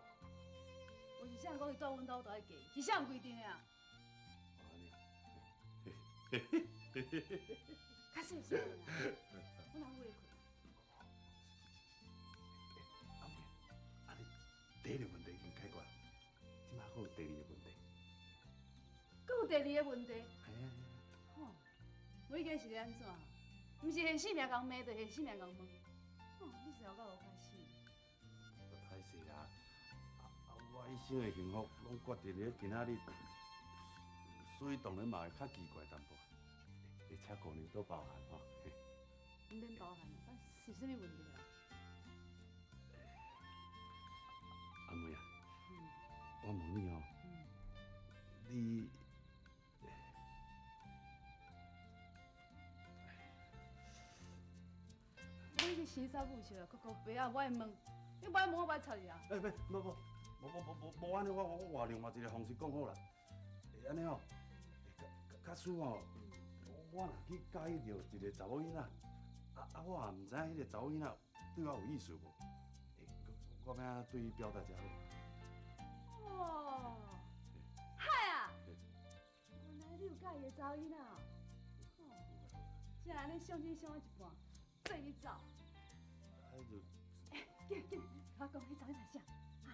無是啥人講伊蹛阮兜就愛嫁，是啥人規定的啊？較細聲啦，阮阿母咧睏。阿妹，啊你第一个問題已經解決，這馬閣有第二個問題。閣有第二個問題？嘿啊。吼，無你今日是咧按怎？毋是現世命共罵，就現世命共問。吼，你是有夠無開始？歹勢啦，啊我一生的幸福攏決定佇今仔日，所以當然嘛會較奇怪淡薄。會請姑娘多包涵吼。毋免包涵，啊是啥物問題啊？阿妹啊，我問你哦，你。你去生啥母笑啊？阁孤白啊，無愛問，你無愛問，我無愛插你啊。欸，無無無無無無無按呢，我換另外一個方式講好啦。會按呢吼，假使吼，我若去佮意著一個查某囡仔，啊我也毋知影彼個查某囡仔對我有意思無？欸，我欲按怎對伊表達才好？哦，嗨啊！原來你有佮意的查某囡仔哦。哦，才按呢相親相到一半，做你走。啊就。欸，緊緊，共我講，彼查某囡仔啥？啊？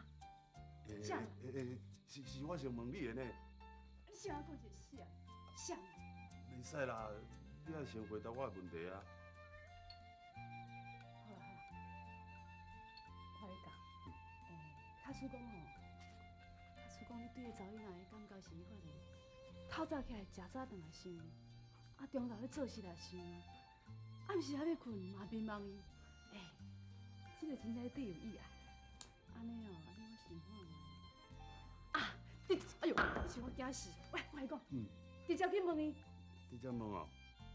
啥？欸欸，是我想問你的呢。你先講一个啥？啥？袂使啦，你愛先回答我的問題啊。好啦好啦，我共你講，欸，假使講吼，假使講你對彼查某囡仔的感覺是彼款的，透早起來食早頓來想伊，啊中晝咧做事來想伊，暗時還欲睏嘛眠夢伊，欸，這個真正對伊有意愛。按呢哦，按呢我想看覓。啊，你，哎喲，你想我驚死！喂，我共你講，直接去問伊。直接問哦。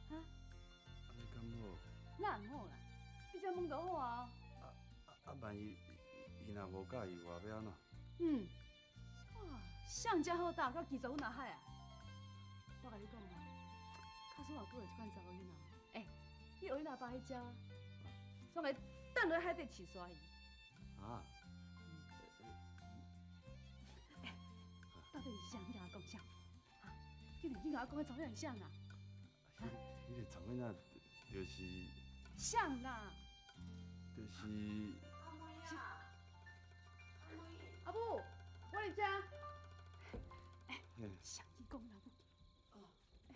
哈？按呢敢好？哪毋好啦？直接問就好啊。啊，萬一伊若無佮意，我欲按怎？嗯。哇，啥遮好答，佮拒絕阮阿海啊！我共你講啦，假使若閣有這款查某囡仔，欸，你學恁阿爸彼招，創會擲落海底飼鯊魚。啊？欸，到底是啥？你共我講啥？哈？緊緊共我講，彼查某囡仔是啥啦？彼个查某囡仔就是。啥啦？就是。阿妹啊，阿妹。阿母，我佇遮。欸，啥去講啦？哦，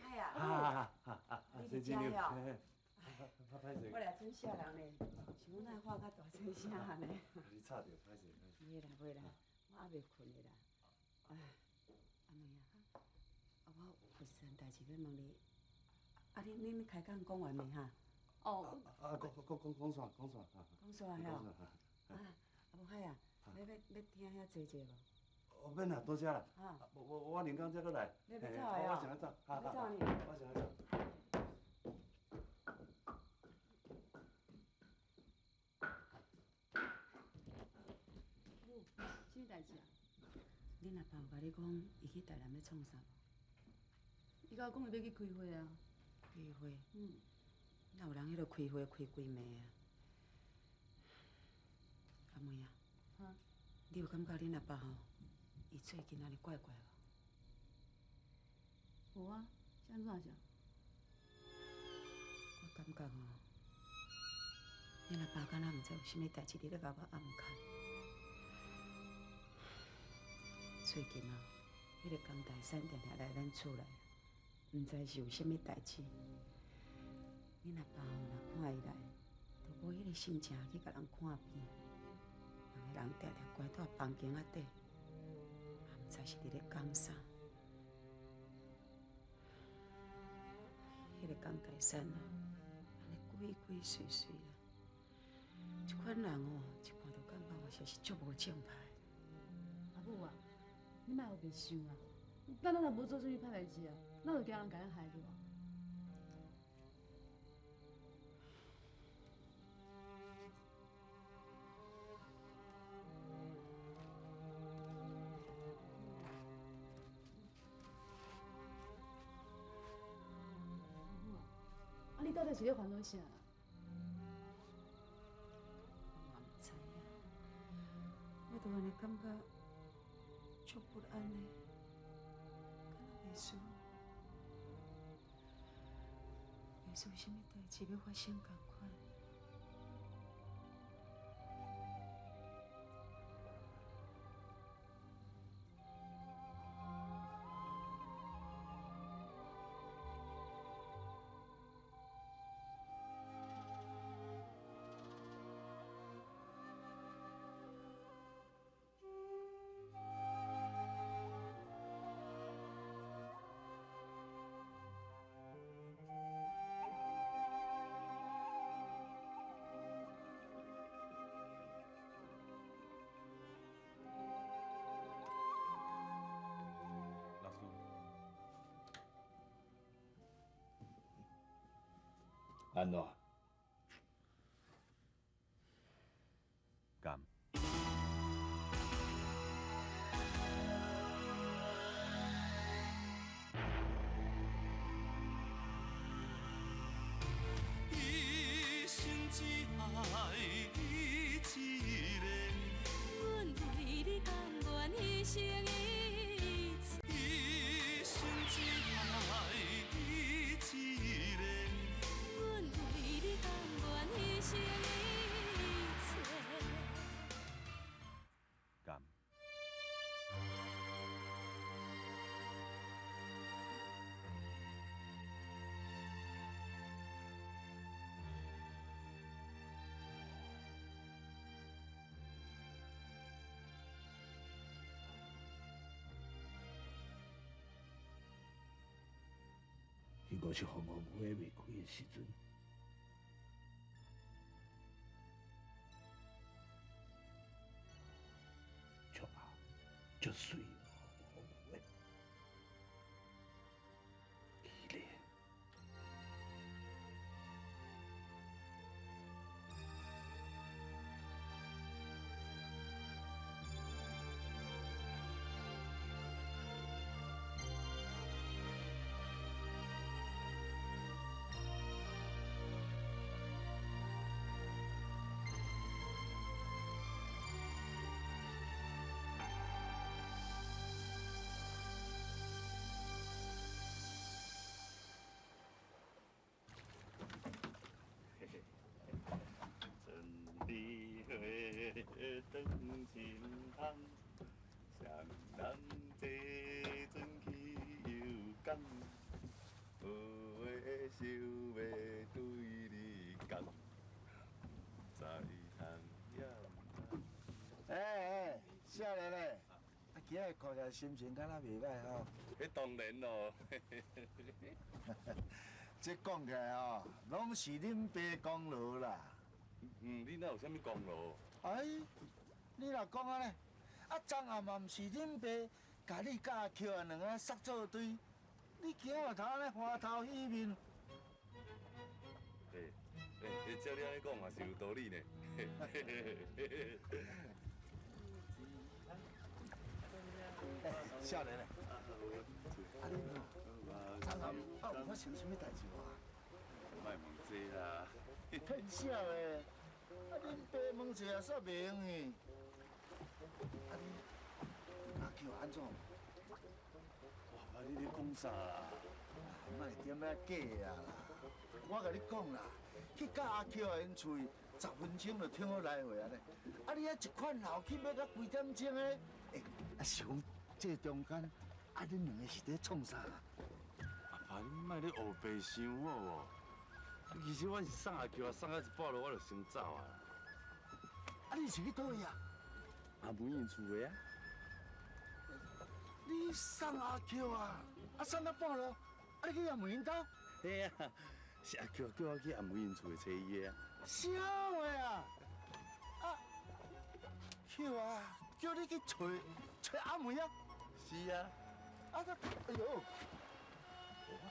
哎呀。啊！你佇遮哦。我來準誰人呢？想講哪會喊較大細聲呢？你吵著，歹勢歹勢。袂啦袂啦，我猶未睏的啦。哎，阿妹啊，啊我有一件代誌欲問你，啊恁開講講完未哈？哦。啊講講講講煞講煞。講煞了。啊，阿無海啊，欲欲聽遐坐坐無？哦，免啦，多謝啦。無無，我連工才閣來。欲走的哦。我先愛走。欲走呢？我先愛走。母，啥物代誌啊？恁阿爸有共你講，伊去台南欲創啥無？伊共我講伊欲去開會啊。開會？嗯。哪有人彼落開會開規暝啊？阿妹啊。哈？你有感覺恁阿爸吼，伊最近按呢怪怪無？無啊，是按怎想？我感覺吼，恁阿爸敢若毋知有啥物代誌佇咧共我暗藏。最近啊，彼个江大山定定來咱厝內，毋知是有啥物代誌。恁阿爸吼，若看伊來，就無彼個心情去共人看病。兩个人定定關佇房間仔底，嘛毋知是佇咧講啥。彼個江大山啊，按呢鬼鬼祟祟啊，這款人哦，一看就感覺我實是足無正派。阿母啊，你莫烏白想啊，咱若無做啥物歹代誌啊，哪會驚人共咱害著啊？啊，你到底是咧煩惱啥啦？我嘛毋知影，我就按呢感覺足不安的，敢若袂輸，袂輸啥物代誌欲發生仝款。老師，按怎？敢？一生只愛你一个，阮為你甘願犧牲一切。一生只愛你一個。阮為你甘願犧牲一切。敢？彼個是鳳凰花未開的時陣。足紅、足媠的鳳凰花，綺麗。春的花长心香，双人坐船去游港，有话想欲對你講，毋知通也毋知。欸欸，少年嘞，啊，今日看起來心情敢若袂䆀吼。彼當然咯。這講起來吼，攏是恁爸功勞啦。嗯，你哪有啥物功勞？哎，你若講按呢，啊，昨暗嘛毋是恁爸共你佮阿菊啊兩个捒做對，你今仔嘛按呢歡頭喜面。欸欸，照你按呢講嘛是有道理呢。少年嘞，啊恁吼，昨暗啊有發生啥物代誌無啊？莫問這啦。騙啥的？啊恁爸問一下煞袂用去。啊你，阿 Q 按怎？哇，爸，你咧讲啥啦？莫踮遐假啊啦！我共你讲啦，去佮阿 Q 𪜶厝10分钟就听好来回啊咧。啊，你遐一款闹去欲到几点钟咧？欸，啊是讲这中间，啊恁两个是伫创啥？阿爸，你莫咧乌白想我无？其实我是送阿 Q 啊，送到一半路我就先走啊。啊，你是去佗位啊？阿梅𪜶厝的啊。你送阿 Q 啊？啊送到半路，啊你去阿梅𪜶兜？嘿啊，是阿 Q 叫我去阿梅𪜶厝的揣伊的啊。啥话啊？啊，Q 啊，叫你去揣揣阿梅啊？是啊。啊这，哎呦，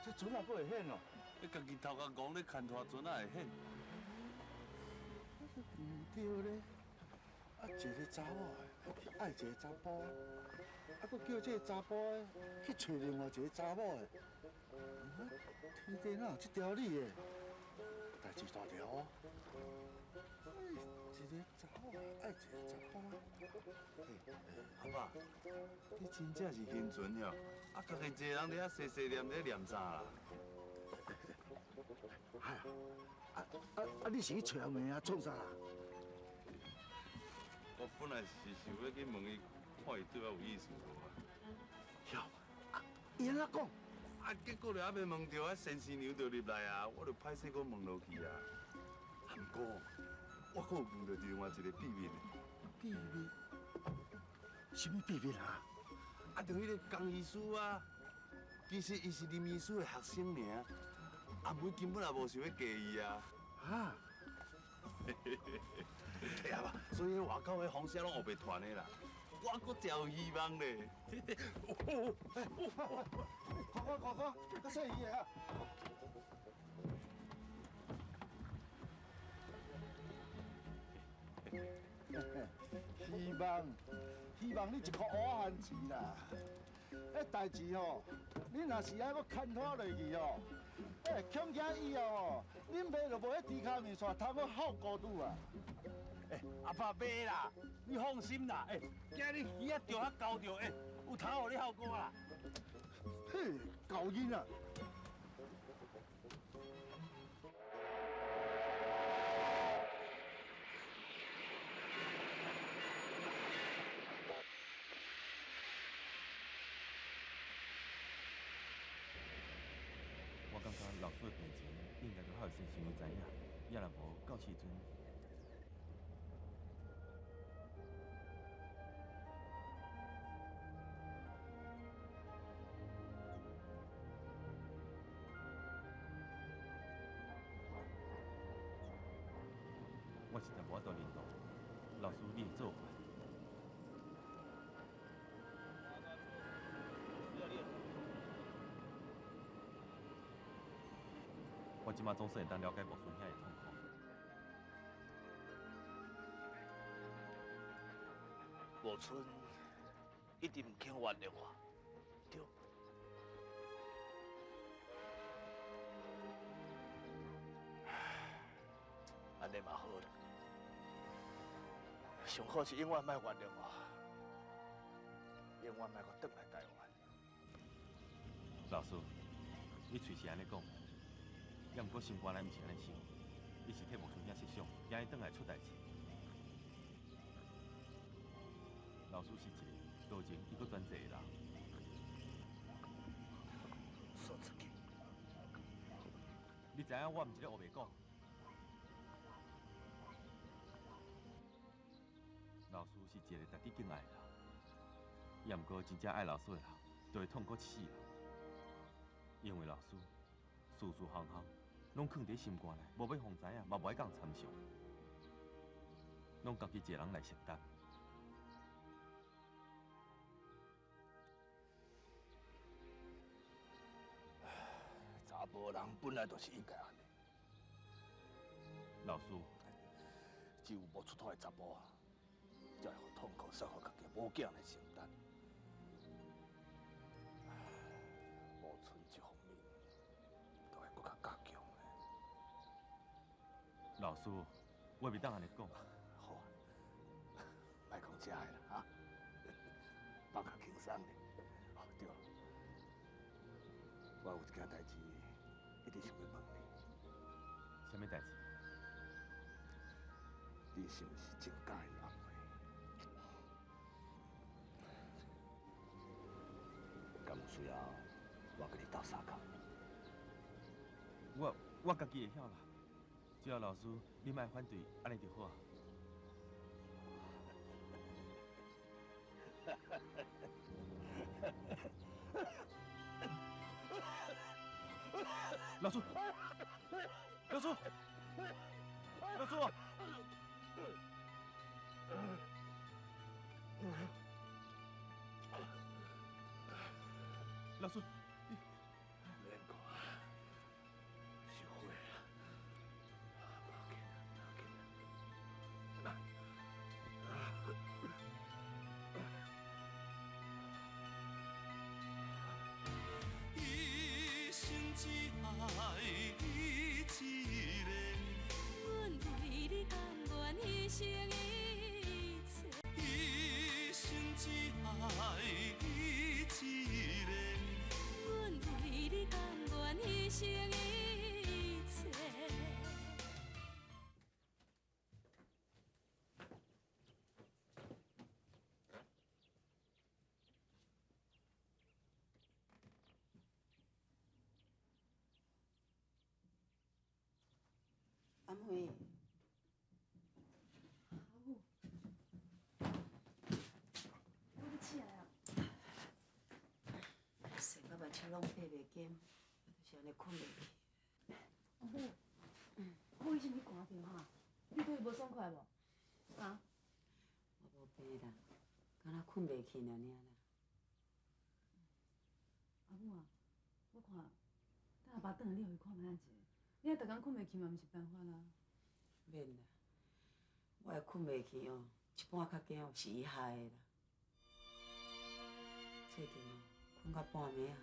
这船仔阁会显哦？你家己头壳戆咧牵拖船仔会显？毋对咧，啊一个查某的爱一个查埔，啊，阁叫这个查埔的去揣另外一个查某的，天底哪有这条理的？代志大条哦！一个查某爱一个查埔的，阿爸，你真正是现存哟！啊，家己一个人伫遐细细念咧念啥啦？哎呀，啊！你是去揣阿妹啊？创啥啦？我本来是想欲去问伊，看伊对我有意思无啊？哟，啊，伊按怎讲？啊，结果就犹未问著，啊，先生娘就入来啊，我就歹势阁问落去啊。啊，毋过我阁有问著另外一个秘密的。秘密？啥物秘密啊？啊，就彼个江医师啊，其实伊是林医师的学生尔，阿梅根本也无想欲嫁伊啊。啊？对啊吧，所以外口的风声拢乌白传的啦，我阁真有希望咧。看看看看，较细鱼的啊！希望，希望你一箍乌番钱啦。彼代志吼，你若是爱阁牵拖落去吼，欸，恐惊以后吼，恁爸就无彼猪跤面线通阁孝顾拄啊！欸，阿爸袂啦，你放心啦，欸，今日鱼仔钓较高钓，欸，有通予你孝顾啦。嘿，厚囡仔！我感觉老师的病情应该都较有先生会知影，也若无到时阵。我实在无法度认同老师你的做法。我这马总算会当了解木村兄的痛苦。木村一直毋肯原谅我，对。按呢嘛好啦，上好是永远莫原谅我，永远莫阁转来台湾。老师，你喙是按呢讲，也毋过心肝内毋是按呢想，你是替木村兄设想，惊伊转来出代志。老师是一个多情又阁专制的人。说出去。你知影我毋是咧乌白讲。老师是一个值得敬爱的人，也毋过真正爱老师的人，就会痛苦一世人。因为老师事事项项拢囥伫心肝内，无欲予人知影，嘛无爱共人参详，拢家己一个人来承担。查甫人本来就是应该按呢。老师，只有无出头的查埔，才会予痛苦送予家己某囝来承担。无賰这方面，都会阁较加强咧。老师，我袂当按呢讲。好，莫讲这个啦，哈。我有一件代誌，一直想欲問你。啥物代誌？你是毋是真佮意阿梅？敢有需要我共你鬥相共？我家己會曉啦，只要老師你莫反對，按呢就好啊。老師，老師，老師！老師，你免看，是火啊！無要緊，無要緊。一生只愛你一个。阮為你甘願犧牲一切。一生只愛你一个。阮為你甘願犧牲一切。阿妹，阿母，我欲起來啊！睡到目睭攏閉袂緊，就是按呢睏袂去。阿母，我以前你寒著哈，你對伊無爽快無？啊？我無病啦，敢若睏袂去爾爾啦。阿母啊，我看等阿爸轉來，你予伊看覓仔者，你啊逐工睏袂去嘛，毋是辦法啊。免啦，我會睏袂去哦，一半較驚有是伊害的啦。最近哦，睏到半暝啊，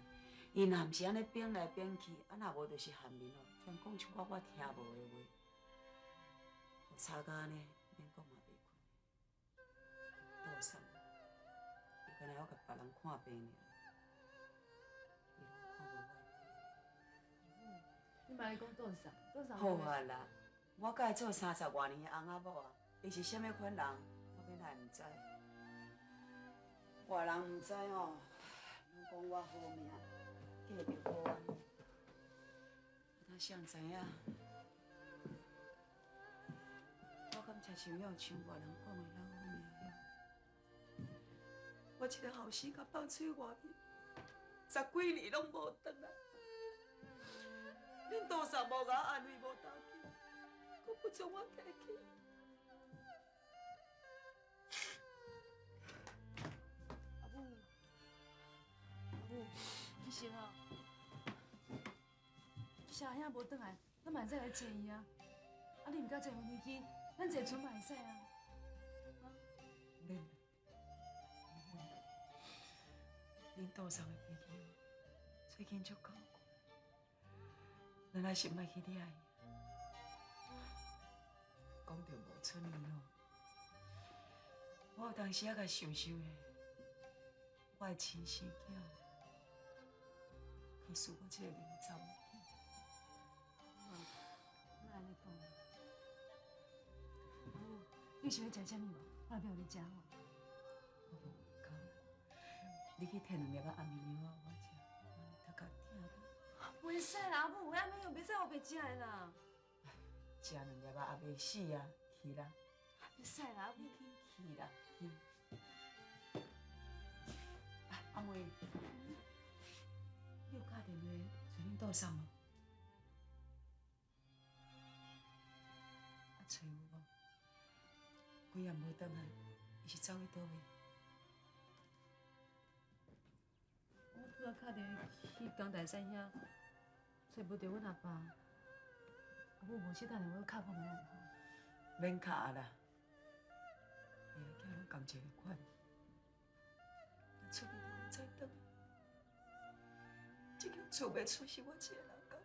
伊若毋是按呢變來變去，啊若無就是喊面哦，專講一寡我聽無的話，予吵甲按呢，免講嘛袂睏。倒送，伊敢若猶共別人看病爾，伊攏看無我的病。你莫咧講倒送，倒送。好啊啦，我佮伊做30外年的翁仔某啊，伊是啥物款人，我欲哪會毋知？外人毋知吼，攏講我好命，嫁著好安。啊，誰知影？我敢真像犹像外人講的咱好命遐？我這個後生共放出外面，10幾年攏無轉來。恁多少無共我安慰，無打擊，閣不准我提起。阿母，阿母，其實吼，其實阿兄無轉來，咱嘛會使來坐伊啊。啊，你毋敢坐飛機，咱坐船嘛會使啊。免，恁杜送的脾氣最近足古怪，咱還是莫去掠伊。講著無出面哦，我有當時仔共想想的，我的親生囝，可是我這個奶查某囝。莫按呢講。阿母，你想欲食啥物無？我來買予你食好。我無胃口啦，你去提兩粒仔安眠藥予我食，我按呢頭殼疼。袂使啦，阿母，安眠藥袂使烏白食的啦。食兩粒仔也袂死啊，去啦。袂使啦，阿母。去啦，去。啊，阿妹，你有敲電話揣恁杜送無？啊，揣有無？幾暗無轉來，伊是走去佗位？我拄仔敲電話去江大山遐，揣無著阮阿爸。阿母無事，等下我敲看覓仔。免敲啊啦，伊仔囝攏仝一个款，若出去就毋知轉來。這間厝袂出是我一個人艱苦。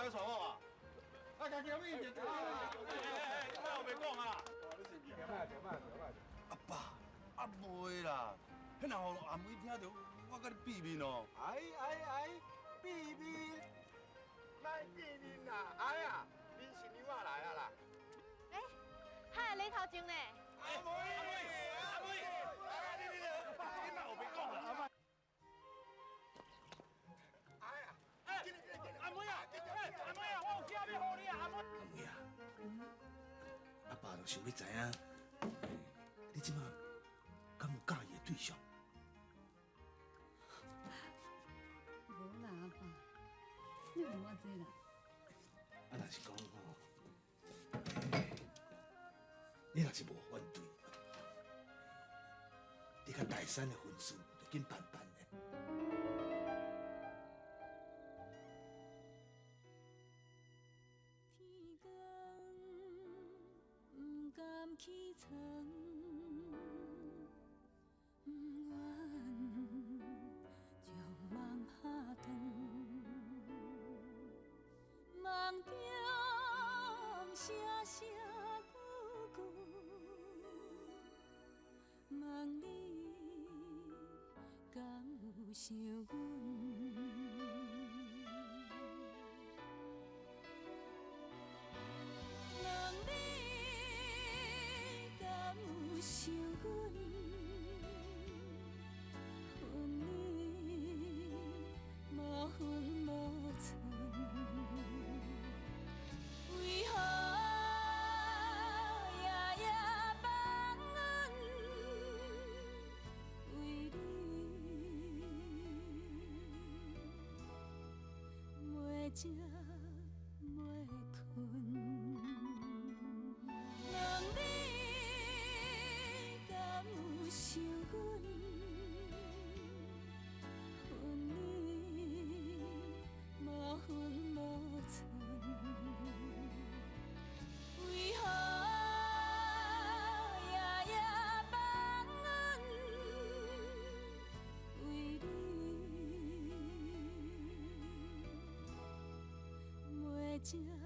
去娶某啊？啊，家己有咩意见？哎哎，你莫后白讲啊！阿爸，啊袂啦，彼若予阿妹听著，我共你变面哦。哎哎哎，变面，莫变面啦！哎呀，恁新娘仔来啊啦！哎，海你头前呢？阿妹，阿妹，阿妹，哎，你你你，你莫后白讲啦，阿妹。哎呀，哎，阿妹啊，哎，阿妹啊，我有囝欲予你啊，阿妹。阿妹啊，阿爸就想欲知影，你这马敢有佮意的对象？無啦，阿爸，你問我這啦？啊，若是講吼，你若是無反對，你佮大山的婚事就緊辦辦的。天光毋甘起床，毋願將夢拍斷，夢中聲聲句句，問你敢有想阮？問你敢有想阮？分離無分無寸，為何夜夜放阮？為你袂食袂睏。問你敢有想阮？分離無分無寸，為何夜夜放阮？為你袂食。